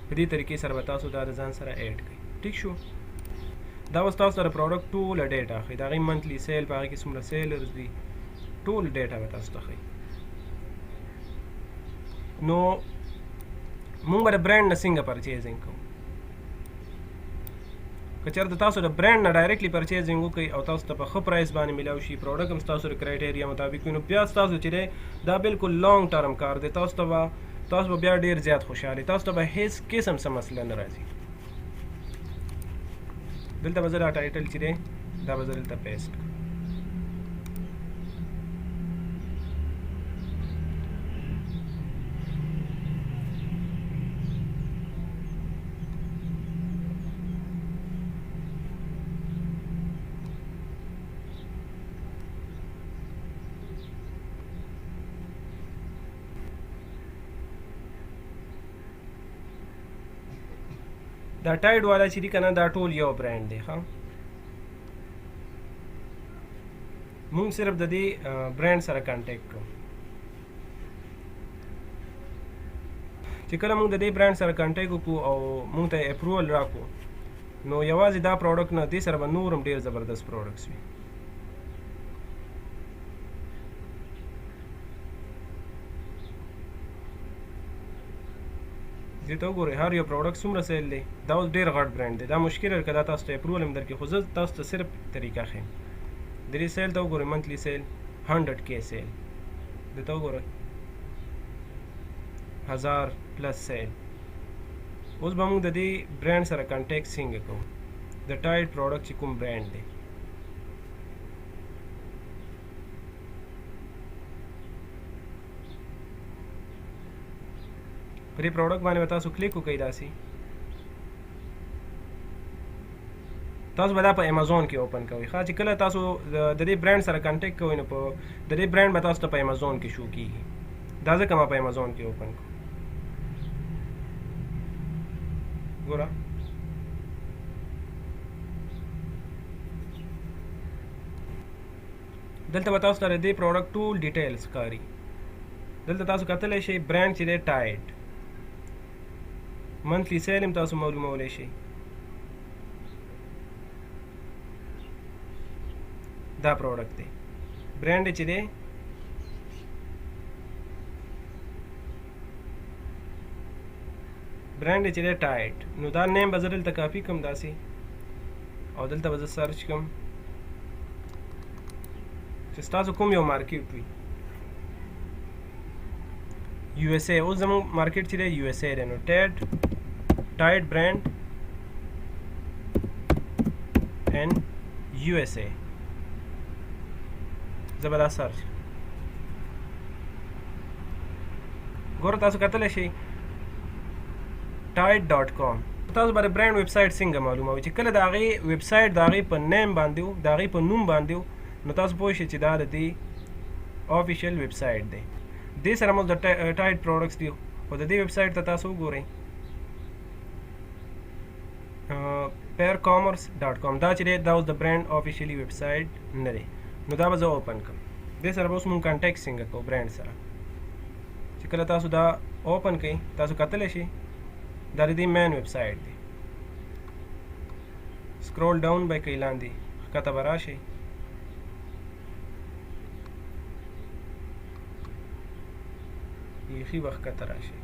په دې طریقې سره به تاسو دا د ځان سره add کړئ. ټیک شو؟ دا اوس تاسو سره product ټوله data ښیي، د هغې monthly sale، په هغې کې څومره sellers دي، ټول data به تاسو ته ښیي. نو مونږ به د برند نه څنګه purchasing کوو؟ که چېرته تاسو د برند نه directly purchasing وکړئ او تاسو ته په ښه price باندې میلاو شي، product هم ستاسو د criteria مطابق وي، نو بیا ستاسو چې دی دا بالکل long term کار دی. تاسو به بیا ډېر زیات خوشحاله، تاسو ته به هیڅ قسم څه مسله نه راځي. دلته به زه دا title چې دی دا به زه دلته paste کړم. دا Tide والا چې دي که نه، دا ټول یو برند دی. ښه، مونږ صرف د دې برند سره contact کوو. چې کله مونږ د دې برند سره contact وکړو او مونږ ته approval راکړو، نو یوازې دا product نه، دې سره به نور هم ډېر زبردست products وي. دې ته وګورئ، هر یو product څومره sale دی. دا اوس ډېر غټ برند دی، دا مشکل دی که دا تاسو ته approval هم درکړي، خو زه تاسو ته صرف طریقه ښیم. د دې sale ته وګورئ، monthly sale 100K sale، دې ته وګورئ 1000 plus sale. اوس به موږ د دې برند سره contact څنګه کوو؟ د Tide product چې کوم برند دی، په دې product باندې به تاسو کلیک وکړئ. داسې تاسو به دا په امیزون کې open کوئ. ښه، چې کله تاسو د دې برند سره contact کوئ، نو په د دې برند به تاسو ته په امیزون کې شو کیږي. دا ځکه ما په امیزون کې open کړو. ګوره دلته به تاسو ته د دې product ټول details ښکاري. دلته تاسو کتلی شئ برند چې دی Tide، monthly sale هم تاسو معلومولی شئ. دا product دی، برند چې دی برانډ چې دی Tide، نو دا name به زه دلته کاپي کړم داسې، او دلته به زه search کړم چې ستاسو کوم یو market وي. USA، اوس زموږ market چې دی USA دی، نو Tide brand in USA، زه به دا search. ګوره تاسو کتلی شئ tide.com. تاسو به د brand website څنګه معلوموئ؟ چې کله د هغې ویب سایټ د هغې په name باندې و، د هغې په نوم باندې و، نو تاسو پوه شئ چې دا د دې official website دی. دې سره مو د Tide products دي، خو د دې ویب سایټ ته تاسو وګورئ paircommerce.com، دا چې دی دا اوس د brand officially website نه دی، نو دا به زه open کړم. دې سره به اوس مونږ contact څنګه کوو برانډ سره؟ چې کله تاسو دا open کړئ، تاسو کتلی شئ دا د دې main website دی. scroll down به کوئ، لاندې ښکته به راشئ، بیخي به ښکته راشئ.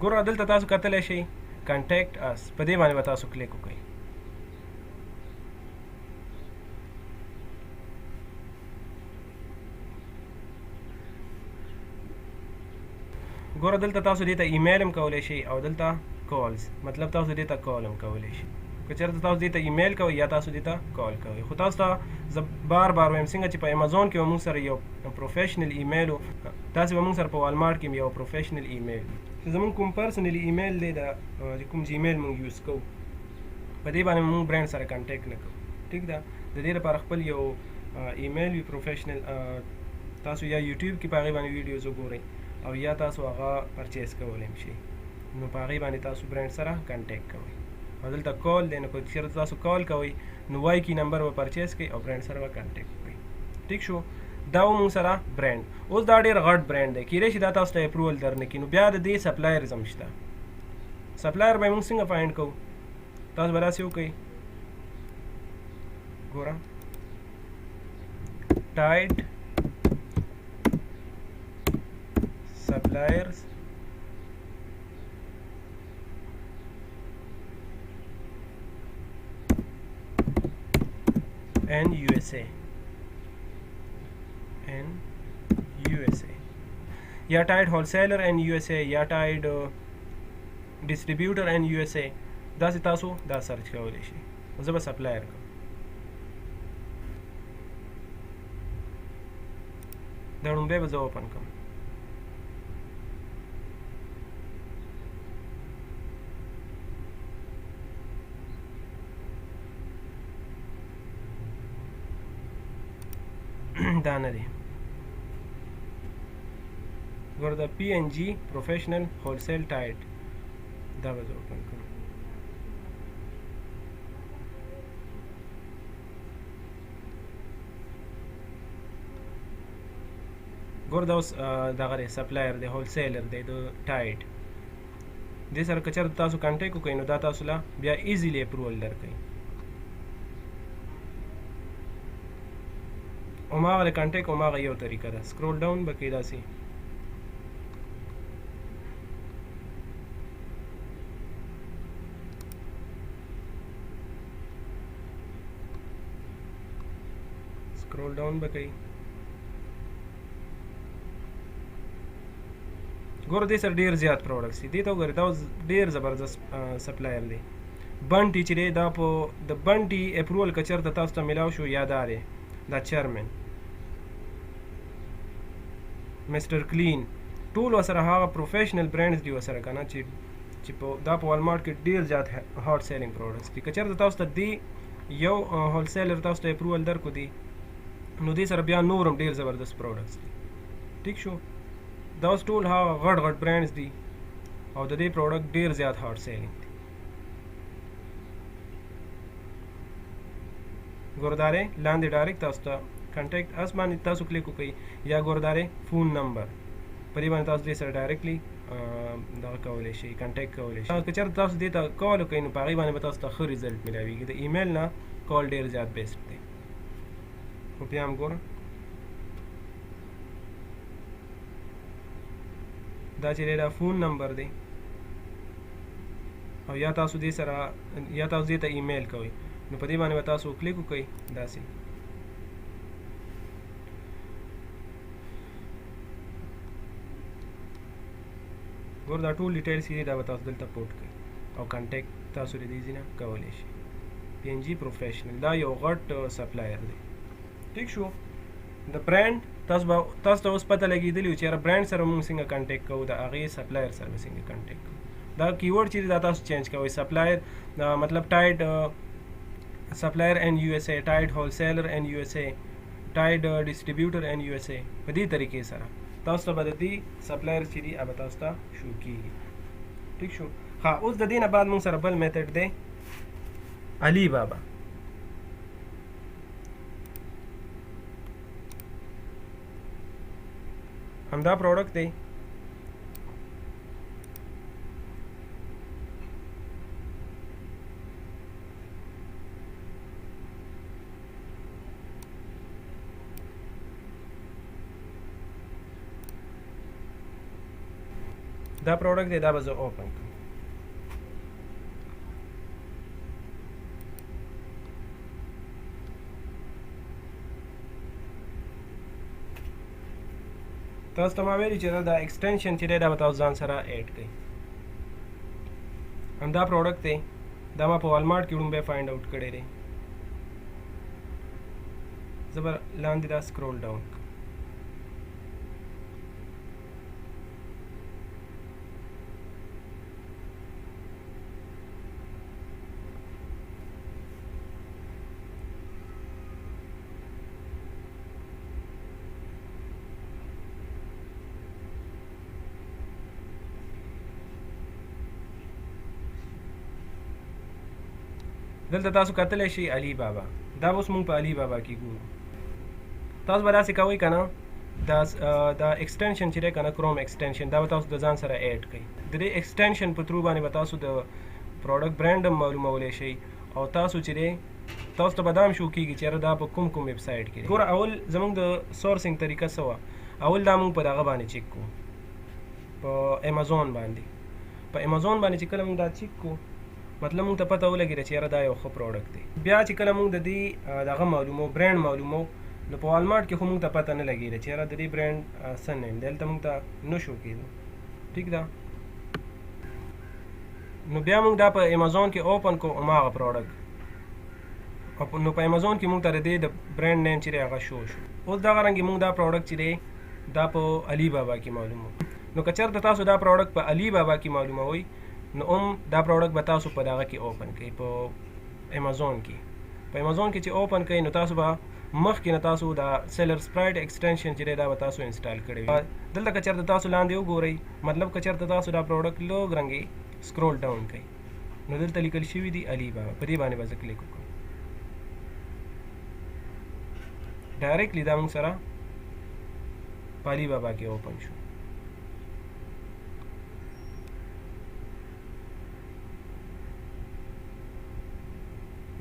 ګوره دلته تاسو کتلی شئ contact us، په دې باندې به تاسو کلیک وکړئ. ګوره دلته تاسو دې ته ایمیل هم کولی شئ او دلته calls، مطلب تاسو دې ته call هم کولی شئ. که چېرته تاسو دې ته ایمیل کوئ یا تاسو دې ته call کوئ. خو تاسو ته زه بار بار وایم، څنګه چې په امیزون کې به موږ سره یو professional email و، داسې به موږ سره په والمارټ کې یو professional email. چې زموږ کوم personally email دی، دا چې کوم Gmail موږ use کوو، په دې باندې موږ برانډ سره contact نه کوو، ټیک ده. د دې لپاره خپل یو ایمیل وي professional، تاسو یا یوټیوب کې په هغې باندې videos وګورئ او یا تاسو هغه purchase کولی هم شئ، نو په هغې باندې تاسو برانډ سره contact کوئ. او دلته call دی، نو که چېرته تاسو call کوئ نو وای کی نمبر به purchase کوئ او برانډ سره به contact کوئ، ټیک شو. دا و موږ سره برانډ. اوس دا ډېر غټ برانډ دی، کېدای شي دا تاسو ته approval درنه کړي، نو بیا د دې suppliers هم شته. supplier به موږ څنګه find کوو؟ تاسو به داسې وکړئ، ګوره Tide suppliers in USA، in USA، یا Tide wholesaler in USA، یا Tide distributor in USA، داسې تاسو دا search کولی شئ. زه به supplier کوم. دا ړومبی به زه open کړم. دا نه دی، ګوره دا PNG professional wholesale Tide، دا به زه open کړم. ګوره دا اوس دغه دی supplier دی، wholesaler دی د Tide. دې سره که چېرته تاسو contact وکړئ، نو دا تاسو له بیا easily approval درکوي. هماغه د contact هماغه یو طریقه ده، scroll down به کوئ داسې، scroll down به کوئ. ګوره دې سره ډېر زیات products دي، دې ته وګورئ، دا اوس ډېر زبردست supplier دی. Bounty چې دی، دا په د Bounty approval که چېرته تاسو ته میلاو شو، یا دا دی دا Charmin، Mr Clean، ټول ورسره هغه professional brands دي ورسره که نه، چې په دا په والمارټ کې ډېر زیات hot selling products دي. که چېرته تاسو ته دې یو wholesaler تاسو ته approval درکړو دی، نو دې سره بیا نور هم ډېر زبردست products دي، ټیک شو. دا اوس ټول هغه غټ غټ brands دي. او د دې پروډکټ ډیر زیات هارډ سیلینګ دی. ګوردارې لاندې ډایرکټ تاسو ته contact us باندې تاسو کلیک وکړئ یا ګوردارې phone number په دې باندې تاسو دې سره directly دغه کولی شئ، contact کولی شئ. که چېرته تاسو دې ته call وکړئ نو په هغې باندې به تاسو ته ښه result میلاویږي. د ایمیل نه call ډیر زیات best دی. خو بیا هم ګوره دا چې دی دا phone number دی، او یا تاسو دې سره یا تاسو دې ته ایمیل کوئ نو په دې باندې به تاسو کلیک وکړئ داسې. ګور دا ټول details دي، دا به تاسو دلته put کړئ او contact تاسو له دې ځای نه کولی شئ. PNG Professional دا یو غټ supplier دی. ټیک شو. د برانډ تاسو به تاسو ته اوس پته لګېدلې وي چې یاره برانډ سره موږ څنګه contact کوو، د هغې supplier سره به څنګه contact کوو. دا keyword چې دا تاسو change کوئ، supplier مطلب Tide supplier in USA، Tide wholesaler in USA، Tide distributor in USA. په دې طریقې سره تاسو ته به د دې supplier چې دي هغه به تاسو ته شو کېږي. ټیک شو. ښه، اوس د دې نه بعد موږ سره بل method دی، علي بابا. همدا product دی. دا product دی، دا به زه open کړم. تاسو ته ما ویلي چې دا extension چې دی دا به تاسو ځان سره add کړئ. همدا product دی، دا ما په والمارټ کې ړومبی find out کړی دی. زه به لاندې دا scroll down کړم. دلته تاسو کتلی شئ علي بابا، دا اوس موږ په علي بابا کې ګورو. تاسو به داسې کوئ که نه، دا extension چې دی که نه، Chrome extension، دا به تاسو د ځان سره add کړئ. د دې extension په through باندې به تاسو د product brand هم معلومولی شئ، او تاسو چې دی تاسو ته به دا هم شو کېږي چې یاره دا په کوم کوم website کې دی. ګوره اول زموږ د sourcing طریقه څه وه، اول دا موږ په دغه باندې چک کړو، په امیزون باندې. په امیزون باندې چې کله موږ دا چک کړو، مطلب موږ ته پته ولګېده چې یاره دا یو ښه product دی. بیا چې کله موږ د دې دغه معلومو برانډ معلومو، نو په والمارټ کې خو موږ ته پته نه لګېده چې یاره د دې برانډ څه name دی، هلته موږ ته نه شو کېدو. ټیک ده. نو بیا موږ دا په امیزون کې open کړو هماغه product، نو په امیزون کې موږ ته د دې د brand name چې دی هغه شو شو. اوس دغه رنګې موږ دا product چې دی دا په علي بابا کې معلومو. نو که چېرته تاسو دا product په علي بابا کې معلوموئ، نو هم دا product به تاسو په دغه کې open کړئ، په امیزون کې. په امیزون کې چې open کړئ نو تاسو به مخکې نه تاسو دا SellerSprite extension چې دی دا به تاسو install کړی وي. دلته که چېرته تاسو لاندې وګورئ، مطلب که چېرته تاسو دا product لږ رنګې scroll down کړئ، نو دلته لیکل شوي دي علي بابا، په دې باندې به زه کلیک وکړم. directly دا موږ سره په علي بابا کې open شو.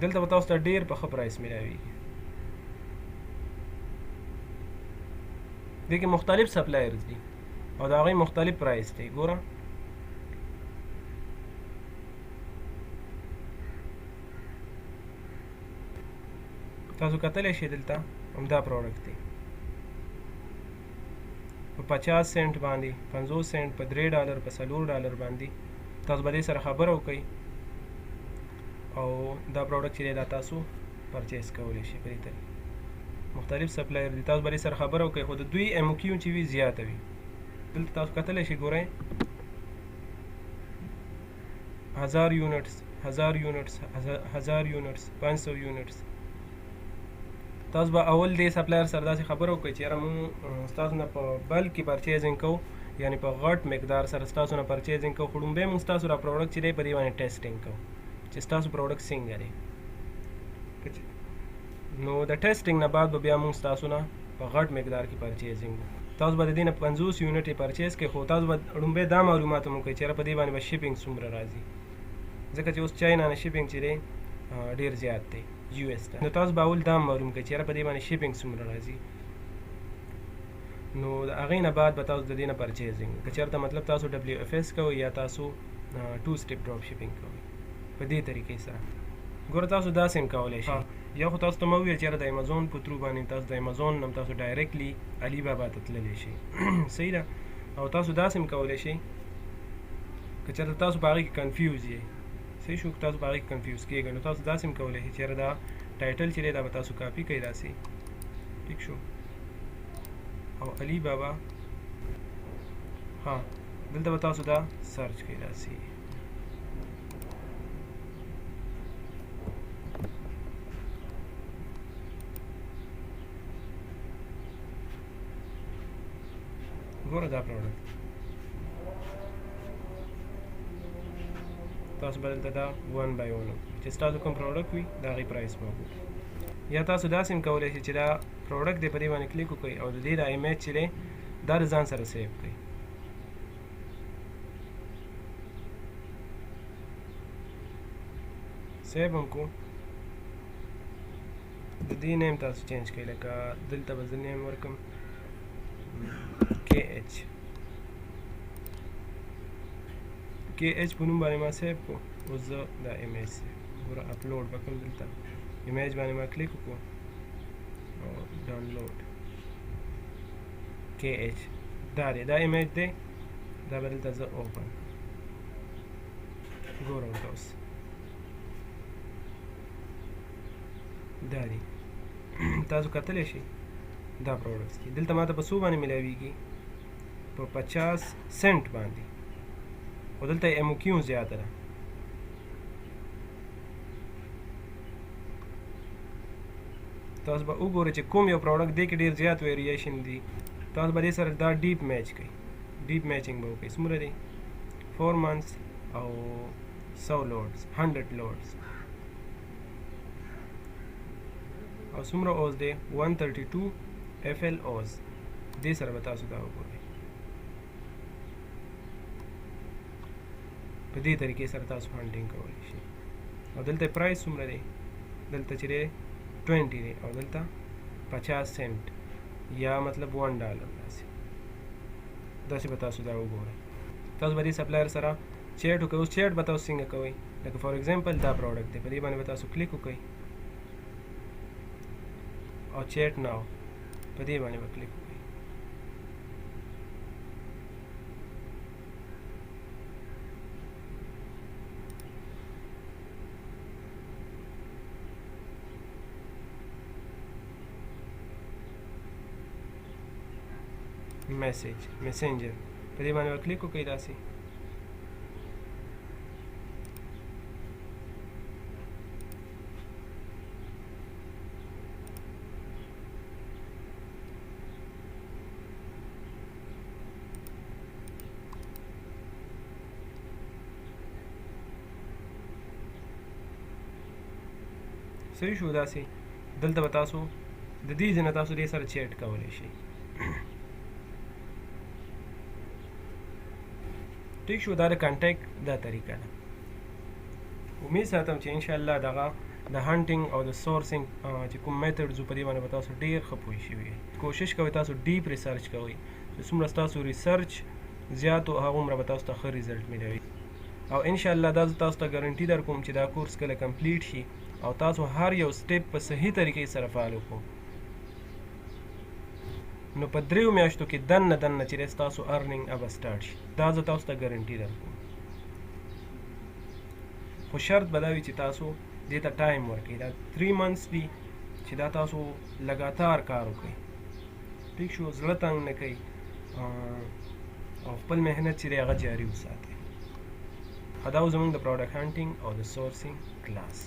دلته به تاسو ته ډېر په ښه price میلاویږي. دې کې مختلف suppliers دي او د هغې مختلف price دی. ګوره تاسو کتلی شئ دلته همدا product دی په 50 سنټ باندې، 50 سنټ، په 3 ډالر، په 4 ډالر باندې تاسو به دې سره خبره وکړئ او دا product چې دی دا تاسو purchase کولی شئ. په دې طریقه مختلف supplier دي، تاسو به دې سره خبره وکړئ، خو د دوی MOQ چې وي زیاته وي. دلته تاسو کتلی شئ، ګورئ 1000 units، 1000 units، 1000 units، 500 units. تاسو به اول دې supplier سره داسې خبره وکړئ چې یاره موږ ستاسو نه په bulk کې purchasing کوو، یعنی په غټ مقدار سره ستاسو نه purchasing کوو. خو ړومبی موږ ستاسو دا پروډکټ چې دی په دې باندې testing کوو چې ستاسو پروډکټ څنګه دی. نو د testing نه بعد به بیا موږ ستاسو نه په غټ مقدار کې purchasing وکړو. تاسو به د دې نه 50 unit purchase کړئ، خو تاسو به ړومبی دا معلومات هم وکړئ چې یاره په دې باندې به shipping څومره راځي، ځکه چې اوس چاینا نه shipping چې دی ډیر زیات دی US ته. نو تاسو به اول دا معلوم کړئ چې یاره په دې باندې shipping څومره راځي. نو د هغې نه بعد به تاسو د دې نه purchasing، که چېرته مطلب تاسو WFS کوئ یا تاسو two step drop shipping کوئ په دې طریقې سره. ګوره تاسو داسې هم کولی شئ، یا خو تاسو ته ما وویل چې یاره د امیزون په through باندې تاسو د امیزون نه تاسو directly علي بابا ته تللی شئ، صحیح ده. او تاسو داسې هم کولی شئ که چېرته تاسو په هغې کې confuse یئ، صحیح شو، که تاسو په هغې کې confuse کېږئ نو تاسو داسې هم کولی شئ چې یاره دا title چې دی دا به تاسو کاپي کړئ داسې، ټیک شو، او علي بابا، ها دلته به تاسو دا search کړئ داسې. ګوره دا product تاسو به دلته دا 1 by 1 چې ستاسو کوم product وي د هغې price به وګورئ. یا تاسو داسې هم کولی شئ چې دا product دی په دې باندې کلیک وکړئ او د دې دا image چې دی دا د ځان سره save کړئ. save هم کو، د دې name تاسو change کړئ، لکه دلته به زه name ورکړم KH، KH په نوم باندې ما save کړو. اوس زه دا image save ګوره اپلوډ به کوم، دلته image باندې ما کلیک وکړو او download KH دا دی، دا image دی، دا به دلته زه open ګورم ورته. اوس دا دی، تاسو کتلی شئ دا products دي. دلته ما ته په څو باندې میلاویږي؟ په 50 سنټ باندې، خو دلته یې MOQ زیاته ده. تاسو به وګورئ چې کوم یو product دی کې ډېر زیات variation دي، تاسو به دې سره دا deep match کوئ، deep matching به وکړئ. څومره دی؟ 4 months او 100 loads، 100 loads. او څومره oz دی؟ 132 FL oz. دې سره به تاسو دا وګورئ. په دې طریقې سره تاسو hunting کولی شئ. او دلته price څومره دی؟ دلته چې دی 20 دی او دلته 50 سنټ یا مطلب 1 ډالر. داسې به تاسو دا وګورئ. تاسو به دې supplier سره چیټ وکړئ. اوس چیټ به تاسو څنګه کوئ؟ لکه for example دا product دی، په دې باندې به تاسو کلیک وکړئ او chat now په دې باندې به کلیک وکړئ. message messenger په دې باندې به کلیک وکړئ داسې. صحیح شو. داسې دلته به تاسو د دې ځای نه تاسو دې سره چیټ کولی شئ. ټیک شو. دا د contact دا طریقه ده. امید ساتم چې انشاءالله دغه د hunting او د sourcing چې کوم methods په دې باندې به تاسو ډېر ښه پوه شوي یئ. کوشش کوئ تاسو deep research کوئ، چې څومره ستاسو research زیات و هغومره به تاسو ته ښه result میلاوي. او انشاءالله دا زه تاسو ته ګارنټي در کوم چې دا کورس کله complete شي او تاسو هر یو step په صحیح طریقې سره follow کړو، نو په دریو میاشتو کې دننه دننه چې دی ستاسو earning به start شي. دا زه تاسو ته ګارنټي درکوم، خو شرط به دا وي چې تاسو دې ته time ورکړئ. دا 3 months دي چې دا تاسو لګاتار کار وکړئ. ټیک شو. زړه تنګ نه کړئ او خپل محنت چې دی هغه جاري وساتئ. دا و زموږ د product hunting او د sourcing class.